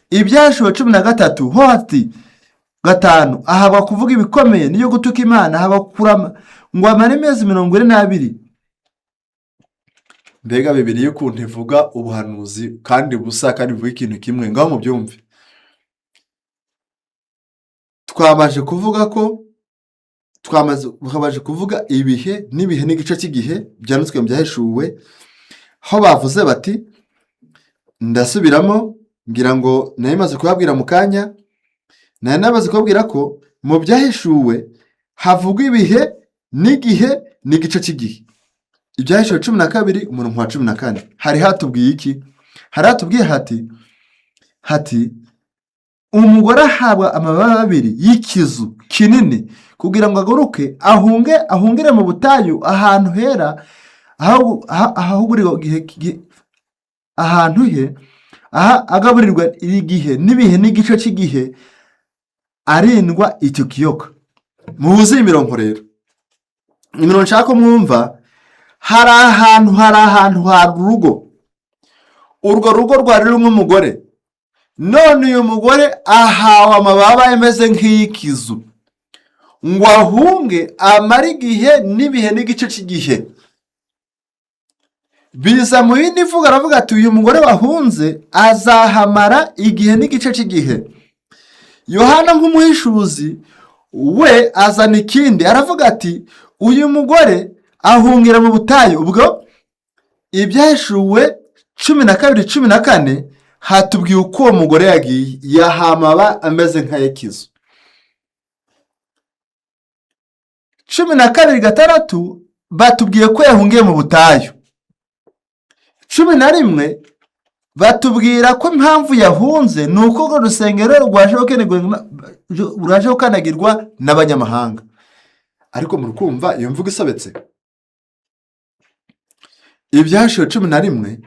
Ibyahishuwe 13 ho hati 5: "Ahabwa kuvuga ibikomeye niyo gutuka Imana, ahabwa kurama ngo amare amezi 42." Mbega Bibiliya ukuntu ivuga ubuhanuzi kandi busa, kandi buvuga ikintu kimwe! Ngaho mubyumve. Twabanje kuvuga ko twamaze kuvuga ibihe n'ibihe n'igice cy'igihe byanditswe mu Byahishuwe, aho bavuze bati, ndasubiramo, ngira ngo nari maze kubabwira mu kanya, nari namaze kubabwira ko mu Byahishuwe havugwa ibihe n'igihe n'igice cy'igihe. Ibyahishuwe 12 umurongo wa 14 hari hatubwiye iki? Hari hatubwiye hati "Umugore ahabwa amababa abiri y'ikizu kinini kugira ngo aguruke ahunge, ahungire mu butayu ahantu hera, ahagurirwa igihe, ahantu he aha agaburirwa igihe n'ibihe n'igice cy'igihe, arindwa icyo kiyoka." Muhuze iyi mirongo rero, imirongo nshaka ko mwumva. Hari ahantu, hari ahantu hari urugo, urwo rugo rwari rurimo umugore. None uyu mugore ahawe amababa ameze nk'iy'ikizu ngo ahunge, amare igihe n'ibihe n'igice cy'igihe. Biza mu yindi mvugo, aravuga ati: "Uyu mugore wahunze azahamara igihe n'igice cy'igihe." Yohana nk'umuhishuzi we azana ikindi, aravuga ati: "Uyu mugore ahungira mu butayu." Ubwo Ibyahishuwe 12:14 hatubwiye uko uwo mugore yagiye, yahamaba ameze nk'ayekizu. 12:6 batubwiye ko yahungiye mu butayu. 11 batubwira ko impamvu yahunze ni uko urwo rusengero rwaje gukanagirwa n'abanyamahanga. Ariko muri kumva iyo mvugo isobetse? Ibyahishuwe 11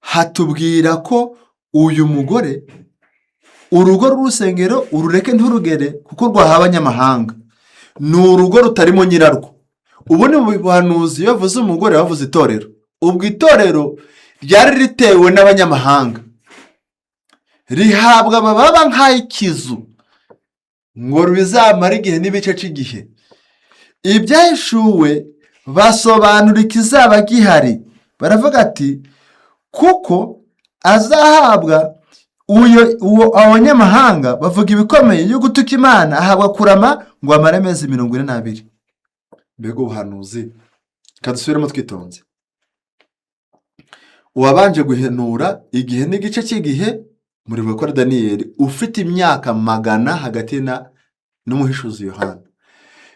hatubwira ko uyu mugore, urugo rw'urusengero urureke nturugere kuko rwahawe abanyamahanga, ni urugo rutarimo nyirarwo. Ubu ni mu buhanuzi, iyo bavuze umugore bavuze itorero. Ubwo itorero ryari ritewe n'abanyamahanga, rihabwa amababa nk'ay'ikizu ngo bizamare igihe n'ibice cy'igihe. Ibyahishuwe basobanura ikizaba gihari, baravuga ati: "Kuko azahabwa uyo uwo abanyamahanga bavuga ibikomeye yo gutuka Imana, ahabwa kurama ngo amare amezi 42." Mbega ubuhanuzi! Kadusubiremo twitonze. Uwabanje guhenura igihe n'igice cy'igihe muribuka ko ari Daniyeli, ufite imyaka 100 hagati na n'umuhishuzi Yohana.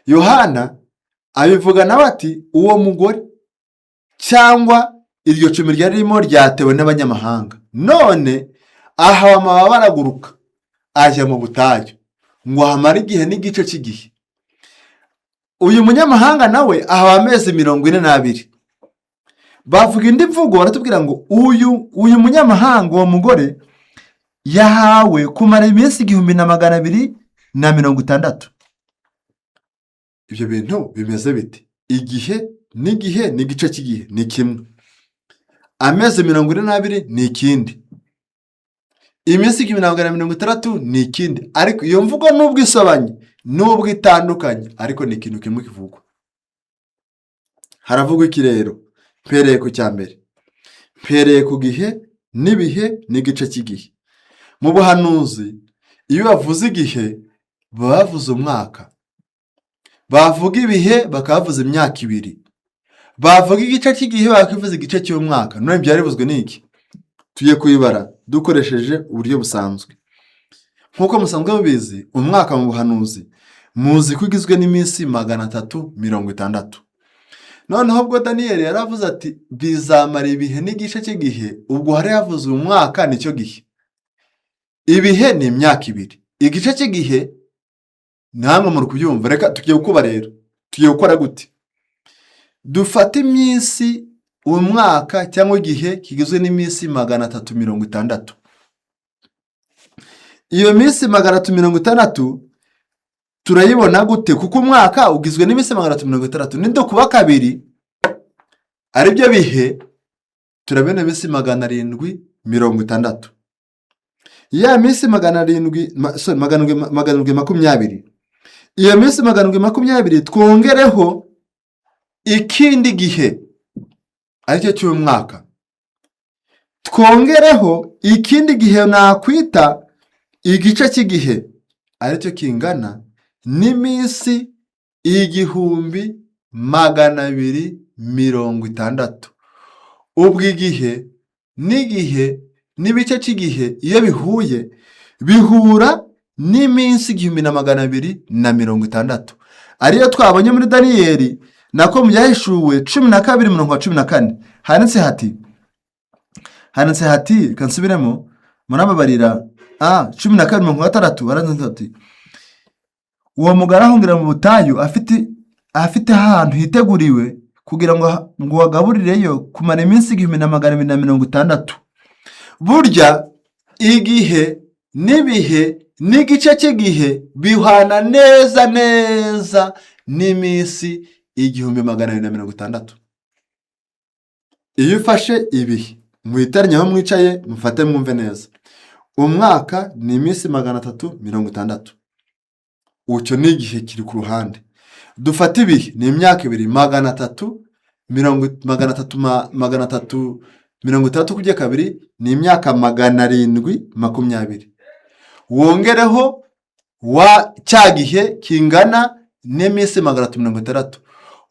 Yohana abivuga nawe ati: "Uwo mugore cyangwa iryo cumi ryari ririmo ryatewe n'abanyamahanga, none ahawe amababa araguruka ajya mu butayu ngo ahamare igihe n'igice cy'igihe." Uyu munyamahanga nawe ahawe amezi 42. Bavuga indi mvugo, baratubwira ngo uyu munyamahanga, uwo mugore yahawe kumara iminsi 1260. Ibyo bintu bimeze bite? Igihe n'igihe n'igice cy'igihe ni kimwe, amezi 42 ni ikindi, iminsi 1260 ni ikindi. Ariko iyo mvugo nubwo isobanye, nubwo itandukanye, ariko ni ikintu kimwe kivugwa. Haravugwa iki rero? Mpereye ku cya mbere, mpereye ku gihe n'ibihe n'igice cy'igihe. Mu buhanuzi iyo bavuze igihe baba bavuze umwaka, bavuga ibihe bakaba bavuze imyaka 2, bavuga igice cy'igihe bakavuza igice cy'umwaka. None byari bivuzwe n'iki? Tugiye kubibara dukoresheje uburyo busanzwe. Nk'uko musanzwe mubizi, umwaka mu buhanuzi muzi ko ugizwe n'iminsi 360. Noneho ubwo Daniyeli yaravuze ati: "Bizamara ibihe n'igice cy'igihe," ubwo hari havuze umwaka, nicyo gihe. Ibihe ni imyaka 2, igice cy'igihe namwe muri kubyumva. Reka tugiye gukuba rero. Tugiye gukora gute? Dufate iminsi, umwaka cyangwa igihe kigizwe n'iminsi 360. Iyo minsi 360 turayibona gute? Kuko umwaka ugizwe n'iminsi 360, nidukuba kabiri aribyo bihe, turabona iminsi 760. Ya minsi 700, sorry, 720. Iyo minsi 720 twongereho ikindi gihe aricyo cy'umwaka, twongereho ikindi gihe nakwita igice cy'igihe, aricyo kingana n'iminsi 1260. Ubwo igihe n'igihe n'ibice cy'igihe iyo bihuye, bihura n'iminsi 1260, ariyo twabonye muri Daniyeli, nako mu Byahishuwe 12 umurongo wa 14. Handitse hati, reka nsubiremo, murababarira, 12 umurongo wa 6, haranditse hati: "Uwo mugore ahungira mu butayu afite ahantu hiteguriwe kugira ngo bagaburireyo kumara iminsi 1260." Burya igihe n'ibihe n'igice cy'igihe bihwana neza neza n'iminsi 1260. Iyo ufashe ibihe, muhitaranye aho mwicaye, mufate mwumve neza. Umwaka ni iminsi 360. Icyo ni igihe kiri ku ruhande. Dufate ibihe, ni imyaka ibiri, 300 mirongo 300 360 kubye kabiri ni imyaka 720. Wongereho wa cya gihe kingana n'iminsi 360.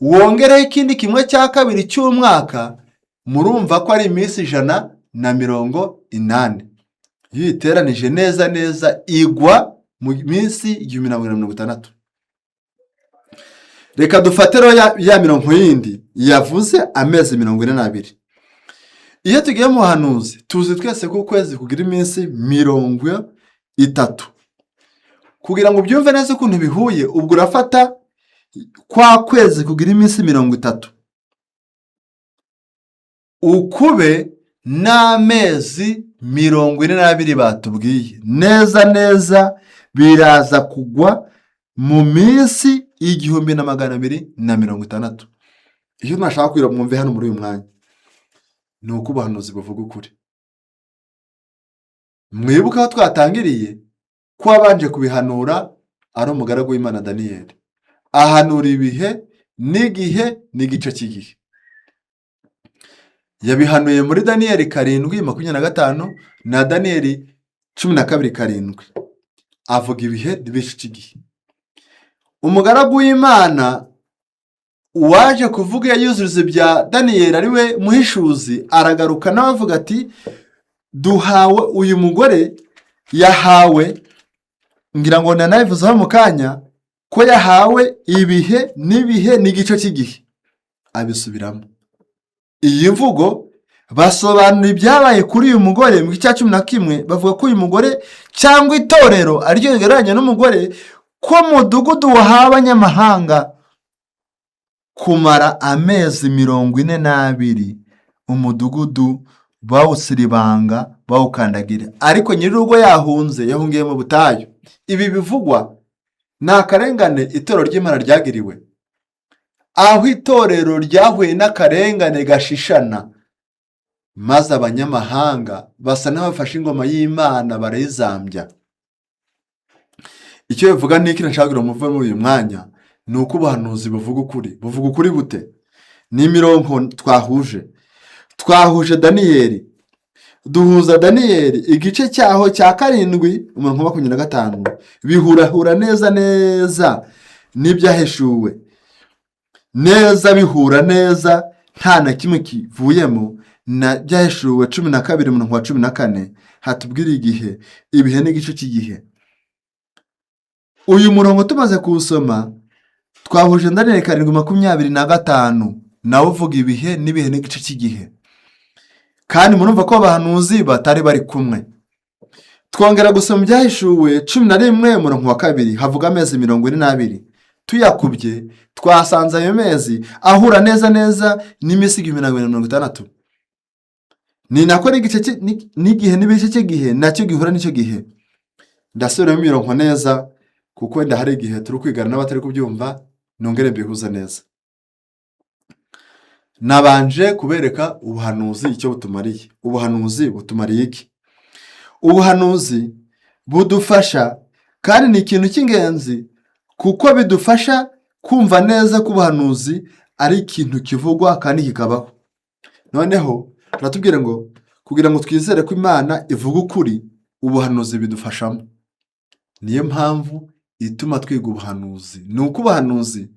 Wongereho ikindi kimwe cya kabiri cy'umwaka, murumva ko ari iminsi 180. Iyo uyiteranije neza neza igwa mu minsi 1460. Reka dufate rero ya mirongo yindi yavuze amezi 42. Iyo tugiye mu buhanuzi, tuzi twese ko ukwezi kugira iminsi 30. Kugira ngo ubyumve neza ukuntu bihuye, ubwo urafata kwa kwezi kugira iminsi 30, ukube n'amezi 42 batubwiye, neza neza biraza kugwa mu minsi 1260. Iyo nashaka kugira mwumve hano muri uyu mwanya, ni uko ubuhanuzi buvuga ukuri. Mwibuke aho twatangiriye ko wabanje kubihanura ari umugaragu w'Imana Daniyeli, ahanura ibihe n'igihe n'igice cy'igihe. Yabihanuye muri Daniyeli 7:25 na Daniyeli 12:7, avuga ibihe n'igice cy'igihe. Umugaragu w'Imana waje kuvuga yuzuriza ibya Daniyeli, ari we muhishuzi, aragaruka nawe avuga ati: "Duhawe uyu mugore yahawe," ngira ngo nanabivuzeho mu kanya, ko yahawe ibihe n'ibihe n'igice cy'igihe. Abisubiramo iyi mvugo, basobanura ibyabaye kuri uyu mugore mu gice cya 11, bavuga ko uyu mugore cyangwa itorero ariryo rigereranya n'umugore, ko umudugudu wahawe abanyamahanga kumara amezi 42, umudugudu bawusiribanga, bawukandagira, ariko nyir'urugo yahunze, yahungiye mu butayu. Ibi bivugwa ni akarengane itorero ry'Imana ryagiriwe, aho itorero ryahuye n'akarengane gashishana, maze abanyamahanga basa n'abafashe ingoma y'Imana barayizambya. Icyo bivuga ni iki nashaka kugira ngo muve muri uyu mwanya? Ni uko ubuhanuzi buvuga ukuri. Buvuga ukuri bute? Ni imirongo twahuje Daniyeli, duhuza Daniyeli igice cyaho cya 7 umurongo wa 25, bihurahura neza neza n'ibyahishuwe neza, bihura neza nta na kimwe kivuyemo, na byahishuwe 12 umurongo wa 14, hatubwira igihe, ibihe n'igice cy'igihe. Uyu murongo tumaze kuwusoma, twahuje Daniyeli 7:25, nawe uvuga ibihe n'ibihe n'igice cy'igihe, kandi murumva ko abahanuzi batari bari kumwe. Twongera gusoma ibyahishuwe 11 umurongo wa 2, havuga amezi 42. Tuyakubye, twasanze ayo mezi ahura neza neza n'iminsi 1460. Ni nako n'igice n'igihe n'igice cy'igihe nacyo gihura n'icyo gihe. Ndasubiramo imirongo neza, kuko wenda hari igihe turi kwigana n'abatari kubyumva, nongere mbihuze neza. Nabanje kubereka ubuhanuzi icyo butumariye. Ubuhanuzi butumariye iki? Ubuhanuzi budufasha, kandi ni ikintu cy'ingenzi, kuko bidufasha kumva neza ko ubuhanuzi ari ikintu kivugwa kandi kikabaho. Noneho baratubwira ngo kugira ngo twizere ko Imana ivuga ukuri, ubuhanuzi bidufashamo. Niyo mpamvu ituma twiga ubuhanuzi, ni uko ubuhanuzi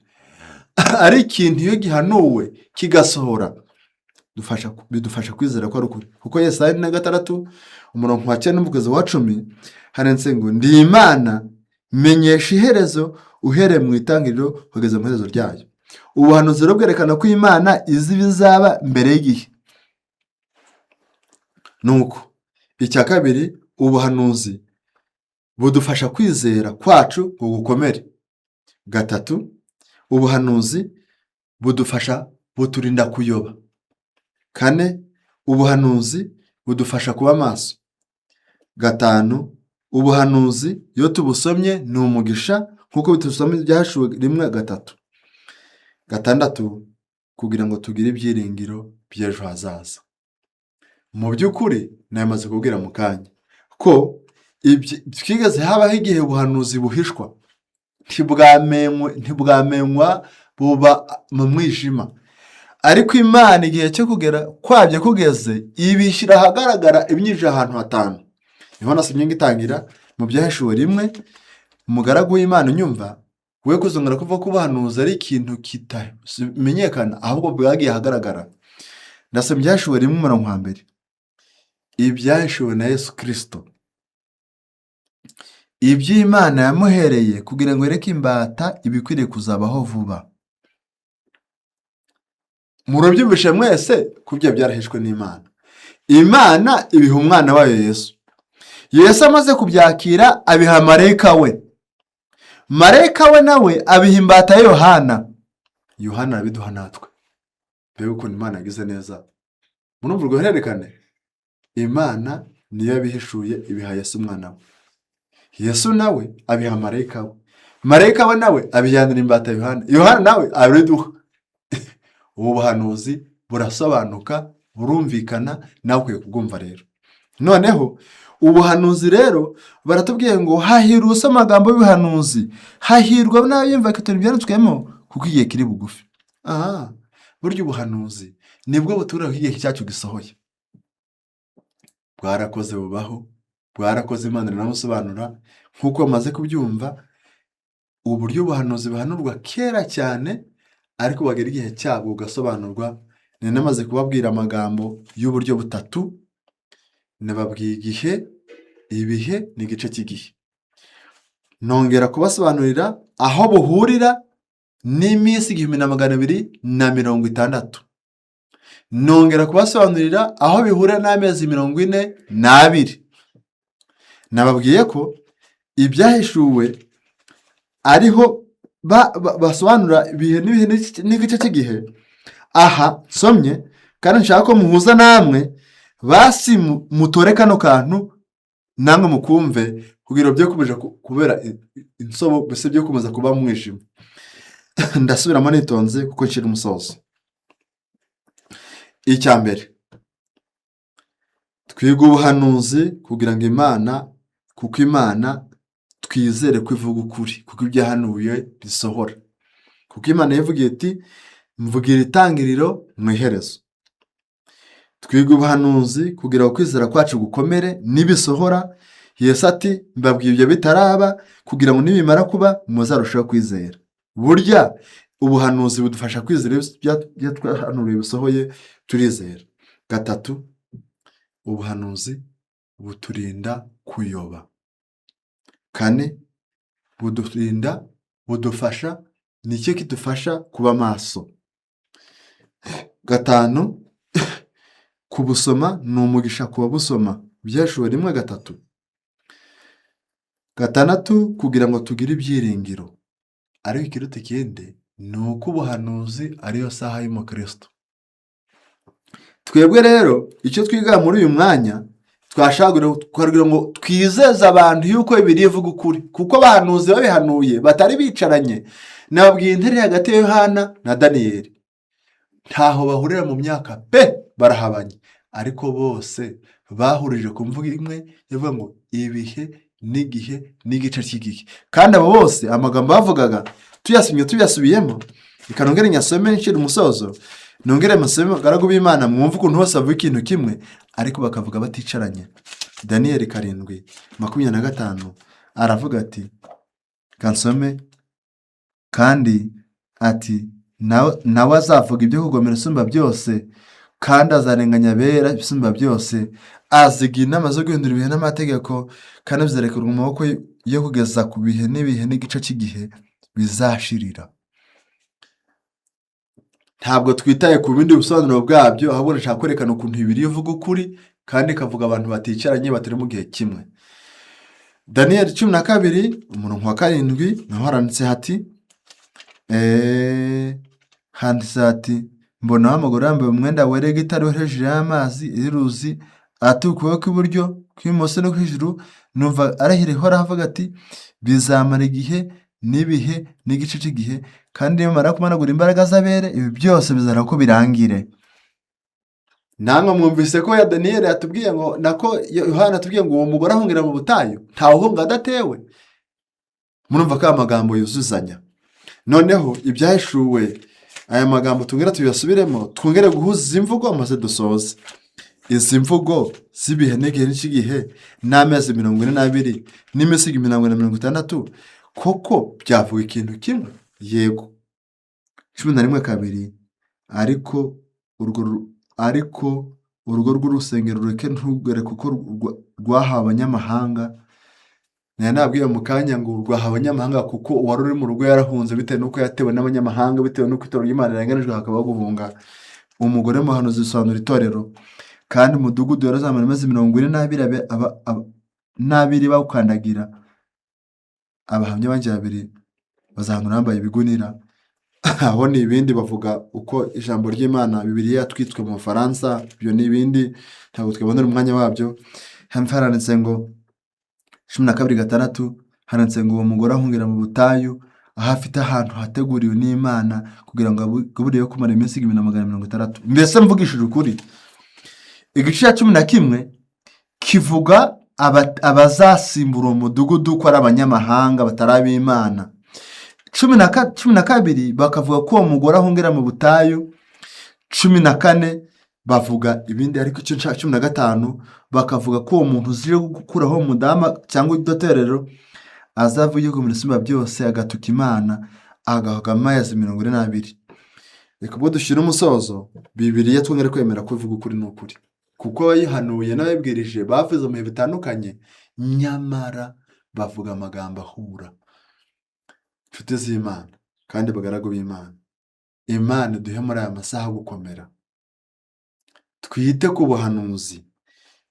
ari ikintu iyo gihanuwe kigasohora, bidufasha kwizera ko ari ukuri. Kuko Yesaya 46 umurongo wa 9 kugeza wa 10 handitse ngo: "Ndi Imana, menyesha iherezo uhereye mu itangiriro kugeza mu iherezo ryayo." Ubuhanuzi rero bwerekana ko Imana izi ibizaba mbere y'igihe. Nuko icya kabiri, ubuhanuzi budufasha kwizera kwacu ngo gukomere. Gatatu, ubuhanuzi budufasha, buturinda kuyoba. Kane, ubuhanuzi budufasha kuba maso. Gatanu, ubuhanuzi iyo tubusomye ni umugisha, nk'uko tubisoma ibyahishuwe 1:3. Gatandatu, Kugira ngo tugire ibyiringiro by'ejo hazaza. Mu by'ukuri namaze kubwira mu kanya ko twigeze habaho igihe ubuhanuzi buhishwa, ntibwamenywa, buba mu mwijima. Ariko Imana igihe cyo kugera kwabyo kugeze, ibishyira ahagaragara ibinyujije ahantu hatanu. Niho nasomye ngitangira mu Byahishuwe 1. Umugaragu w'Imana unyumva, we kuzongera kuvuga ko ubuhanuzi ari ikintu kitamenyekana, ahubwo bwagiye ahagaragara. Ndasoma Ibyahishuwe 1 umurongo wa 1. Ibyahishuwe na Yesu Kirisito, iby'Imana yamuhereye kugira ngo yereke imbata ibikwiriye kuzabaho vuba. Murabyumvishe mwese ko ibyo byarahishwe n'Imana. Imana ibiha umwana wayo Yesu. Yesu amaze kubyakira abiha marayika we. Marayika we nawe abiha imbata ya Yohana. Yohana arabiduha natwe. Mbega ukuntu Imana yagize neza! Murumva urwo ruhererekane? Imana niyo yabihishuye, ibiha Yesu umwana we. Yesu nawe abiha marayika we. Marayika we nawe abijyanira imbata Yohana. Yohana nawe arabiduha. Ubu buhanuzi burasobanuka, burumvikana, nawe ukwiye kubwumva rero. Noneho ubuhanuzi rero baratubwiye ngo hahirwa usoma amagambo y'ubuhanuzi, hahirwa n'abayumva bakitondera ibyanditswemo, kuko igihe kiri bugufi. Aha burya ubuhanuzi nibwo butubwira ko igihe cyacu gisohoye. Bwarakoze bubaho, bwarakoze, Imana iranabusobanura. Nk'uko bamaze kubyumva, uburyo ubuhanuzi buhanurwa kera cyane, ariko bagera igihe cyabwo bugasobanurwa. Nari namaze kubabwira amagambo y'uburyo butatu. Nababwiye igihe, ibihe n'igice cy'igihe. Nongera kubasobanurira aho buhurira n'iminsi 1260. Nongera kubasobanurira aho bihurira n'amezi 42. Nababwiye ko Ibyahishuwe ariho basobanura ibihe n'ibihe n'igice cy'igihe. Aha nsomye kandi nshaka ko muhuza namwe, basi mutore kano kantu namwe mukumve, kugira ngo byo kumeja kubera insobo, mbese byo komeza kuba mwijima. Ndasubiramo nitonze kuko nshyira umusozo. Icya mbere, twiga ubuhanuzi kugira ngo Imana, kuko Imana twizere ko ivuga ukuri, kuko ibyo yahanuye bisohora, kuko Imana yavugiye iti: "Mvugira itangiriro mu iherezo." Twiga ubuhanuzi kugira ngo kwizera kwacu gukomere nibisohora. Yesu ati: "Mbabwiye ibyo bitaraba, kugira ngo nibimara kuba muzarusheho kwizera." Burya ubuhanuzi budufasha kwizera. Iyo ibyo twahanuriwe bisohoye, turizera. Gatatu, ubuhanuzi buturinda kuyoba. Kane, budurinda, budufasha, nicyo kidufasha kuba maso. Gatanu, kubusoma ni umugisha ku babusoma, Ibyahishuwe 1:3. Gatandatu, kugira ngo tugire ibyiringiro. Ariko ikiruta ikindi ni uko ubuhanuzi ariyo saha y'umukristo. Twebwe rero icyo twiga muri uyu mwanya, twashaka kugira ngo twizeze abantu yuko Bibiliya ivuga ukuri, kuko abahanuzi babihanuye batari bicaranye. Nababwiye intera hagati ya Yohana na Daniyeli, ntaho bahurira mu myaka pe, barahabanye, ariko bose bahurije ku mvugo imwe ivuga ngo ibihe n'igihe n'igice cy'igihe. Kandi abo bose amagambo bavugaga tuyasomye, tuyasubiyemo, reka nongere nyasome nshyira umusozo, nongere masome, abagaragu b'Imana, mwumve ukuntu bose bavuga ikintu kimwe ariko bakavuga baticaranye. Daniyeli 7:25 aravuga ati, kansome kandi, ati: "Nawe azavuga ibyo kugomera Isumba byose, kandi azarenganya abera Isumba byose, aziga inama zo guhindura ibihe n'amategeko, kandi bizarekurwa mu maboko yo kugeza ku bihe n'ibihe n'igice cy'igihe bizashirira." Ntabwo twitaye ku bindi bisobanuro bwabyo, ahubwo ndashaka kwerekana ukuntu Bibiliya ivuga ukuri kandi ikavuga abantu baticaranye, batari mu gihe kimwe. Daniyeli 12 umurongo wa 7 naho haranditse hati, handitse hati: "Mbona wa mugore yambaye umwenda wera w'igitare uri hejuru y'amazi y'uruzi, atuye ukuboko kw'iburyo, kw'ibumoso no hejuru. Numva arahira Ihoraho avuga ati: 'Bizamara igihe n'ibihe n'igice cy'igihe, kandi nimara kumanagura imbaraga z'abere, ibi byose bizara ko birangire. Namwe mwumvise ko ya Daniyeli yatubwiye ngo, nako Yohana atubwiye ngo uwo mugore ahungira mu butayu, ntawe uhunga adatewe. Murumva ko aya magambo yuzuzanya. Noneho ibyahishuwe, aya magambo tubwira tuyasubiremo, twongere guhuza izi mvugo maze dusoze. Izi mvugo z'ibihe n'igihe n'icy'igihe n'amezi 42 n'iminsi 1460, koko byavuga ikintu kimwe? Yego. 11:2, ariko urugo rw'urusengero rureke ntugere kuko rwahawe abanyamahanga. Nari nabwiye mu kanya ngo rwahawe abanyamahanga kuko uwari uri mu rugo yarahunze bitewe n'uko yatewe n'abanyamahanga, bitewe n'uko itorero ry'Imana rirenganijwe hakabaho guhunga. Umugore muhanuzi bisobanura itorero, kandi umudugudu yarazamara amezi 42 n'abiri bawukandagira. Abahamya banjye babiri bazahanura bambaye ibigunira. Aho ni ibindi bavuga uko ijambo ry'Imana Bibiliya yatwitswe mu Bufaransa, ibyo ni ibindi ntabwo twabonera umwanya wabyo. Hepfo haranditse ngo 12:6, handitse ngo uwo mugore ahungira mu butayu, aho afite ahantu hateguriwe n'Imana kugira ngo agaburireyo kumara iminsi 1460. Mbese mvugishije ukuri, igice cya 11 kivuga abazasimbura uwo mudugudu ko ari abanyamahanga batari ab'Imana. 12 bakavuga ko uwo mugore ahungira mu butayu. 14 bavuga ibindi, ariko icyo nshaka, 15 bakavuga ko uwo muntu uzi gukuraho umudamu cyangwa iryo torero azavuga ku isumba byose, agatuka Imana, agahabwa amezi 42. Reka ubwo dushyira umusozo, Bibiliya twongere kwemera ko ivuga ukuri n'ukuri, kuko abayihanuye n'abayibwirije bavuze mu bihe bitandukanye, nyamara bavuga amagambo ahura. Inshuti z'Imana kandi bagaragu b'Imana, Imana iduhe muri aya masaha gukomera, twite ku buhanuzi.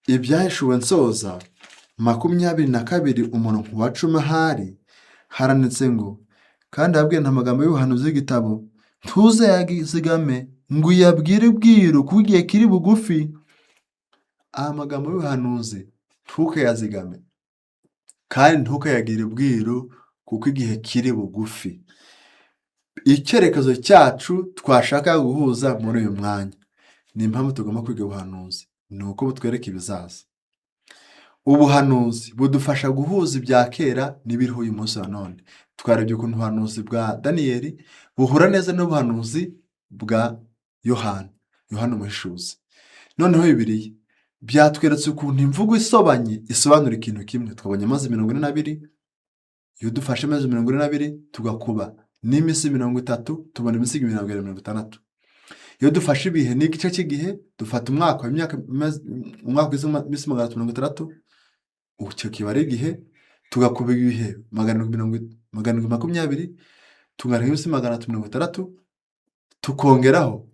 Ibyahishuwe nsoza 22 umurongo wa 10, ahari haranditse ngo: "Kandi ababwiye amagambo y'ubuhanuzi y'igitabo, ntuzayazigame ngo uyabwire ubwiru, kuko igihe kiri bugufi." Aya magambo y'ubuhanuzi ntukayazigame kandi ntukayagire ubwiru, kuko igihe kiri bugufi. Icyerekezo cyacu twashaka guhuza muri uyu mwanya ni impamvu tugomba kwiga ubuhanuzi, ni uko butwereka ibizaza. Ubuhanuzi budufasha guhuza ibya kera n'ibiriho uyu munsi wa none. Twarebye ukuntu ubuhanuzi bwa Daniyeli buhura neza n'ubuhanuzi bwa Yohana, Yohana Umuhishuzi. Noneho Bibiliya byatweretse ukuntu imvugo isobanye isobanura ikintu kimwe. Twabonye amezi 42. Iyo dufashe amezi 42 tugakuba n'iminsi 30, tubona iminsi 1460. Iyo dufashe ibihe n'igice cy'igihe, dufata umwaka w'imyaka, umwaka ugizwe n'iminsi 360, icyo kiba ari igihe, tugakuba ibihe 720, tungana n'iminsi 360, tukongeraho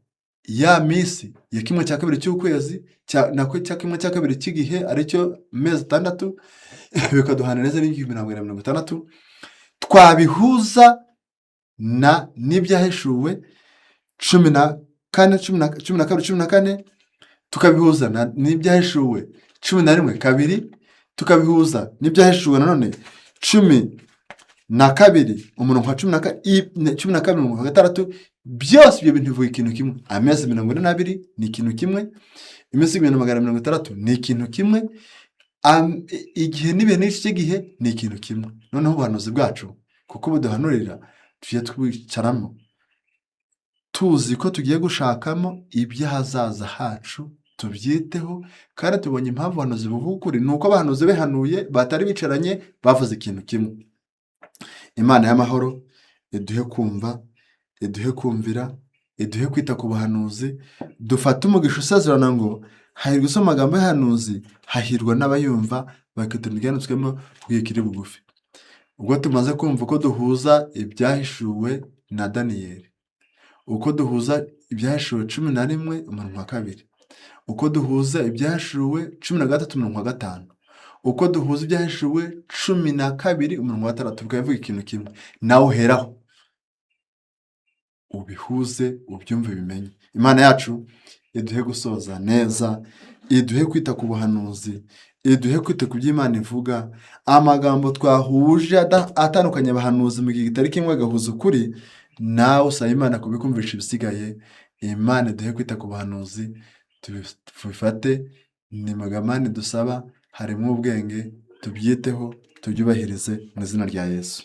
ya minsi ya kimwe cya kabiri cy'ukwezi, nako cya kimwe cya kabiri cy'igihe, aricyo mezi 6, bikaduhana neza n'1460. Twabihuza na n'ibyahishuwe 14, 12, 14, tukabihuza n'ibyahishuwe 11:2, tukabihuza n'ibyahishuwe nanone 12 umurongo wa 12 umurongo wa 6. Byose ibyo bintu bivuga ikintu kimwe. Amezi 42 ni ikintu kimwe, iminsi 1460 ni ikintu kimwe, igihe n'ibihe n'igice cy'igihe ni ikintu kimwe. Noneho ubuhanuzi bwacu, kuko buduhanurira, tujye twicaramo tuzi ko tugiye gushakamo iby'ahazaza hacu, tubyiteho. Kandi tubonye impamvu ubuhanuzi buvuga ukuri, ni uko abahanuzi bihanuye batari bicaranye, bavuze ikintu kimwe. Imana y'amahoro iduhe kumva, iduhe kumvira, iduhe kwita ku buhanuzi, dufate umugisha usezerana ngo: "Hahirwa usoma amagambo y'ubuhanuzi, hahirwa n'abayumva bakitondera ibyanditswemo, kuko igihe kiri bugufi." Ubwo tumaze kumva uko duhuza ibyahishuwe na Daniyeli, uko duhuza ibyahishuwe 11 umurongo wa 2, uko duhuza ibyahishuwe 13 umurongo wa 5, uko duhuza ibyahishuwe 12 umurongo wa 6, bikaba bivuga ikintu kimwe, nawe uheraho ubihuze, ubyumve, ubimenye. Imana yacu iduhe gusoza neza, iduhe kwita ku buhanuzi, Iduhe kwita ku byo Imana ivuga. Amagambo twahuje atandukanye, abahanuzi mu gihe kitari kimwe agahuza ukuri, nawe usaba Imana kubikumvisha ibisigaye. Imana iduhe kwita ku buhanuzi, tubifate ni magamani dusaba, harimo ubwenge, tubyiteho, tubyubahirize mu izina rya Yesu.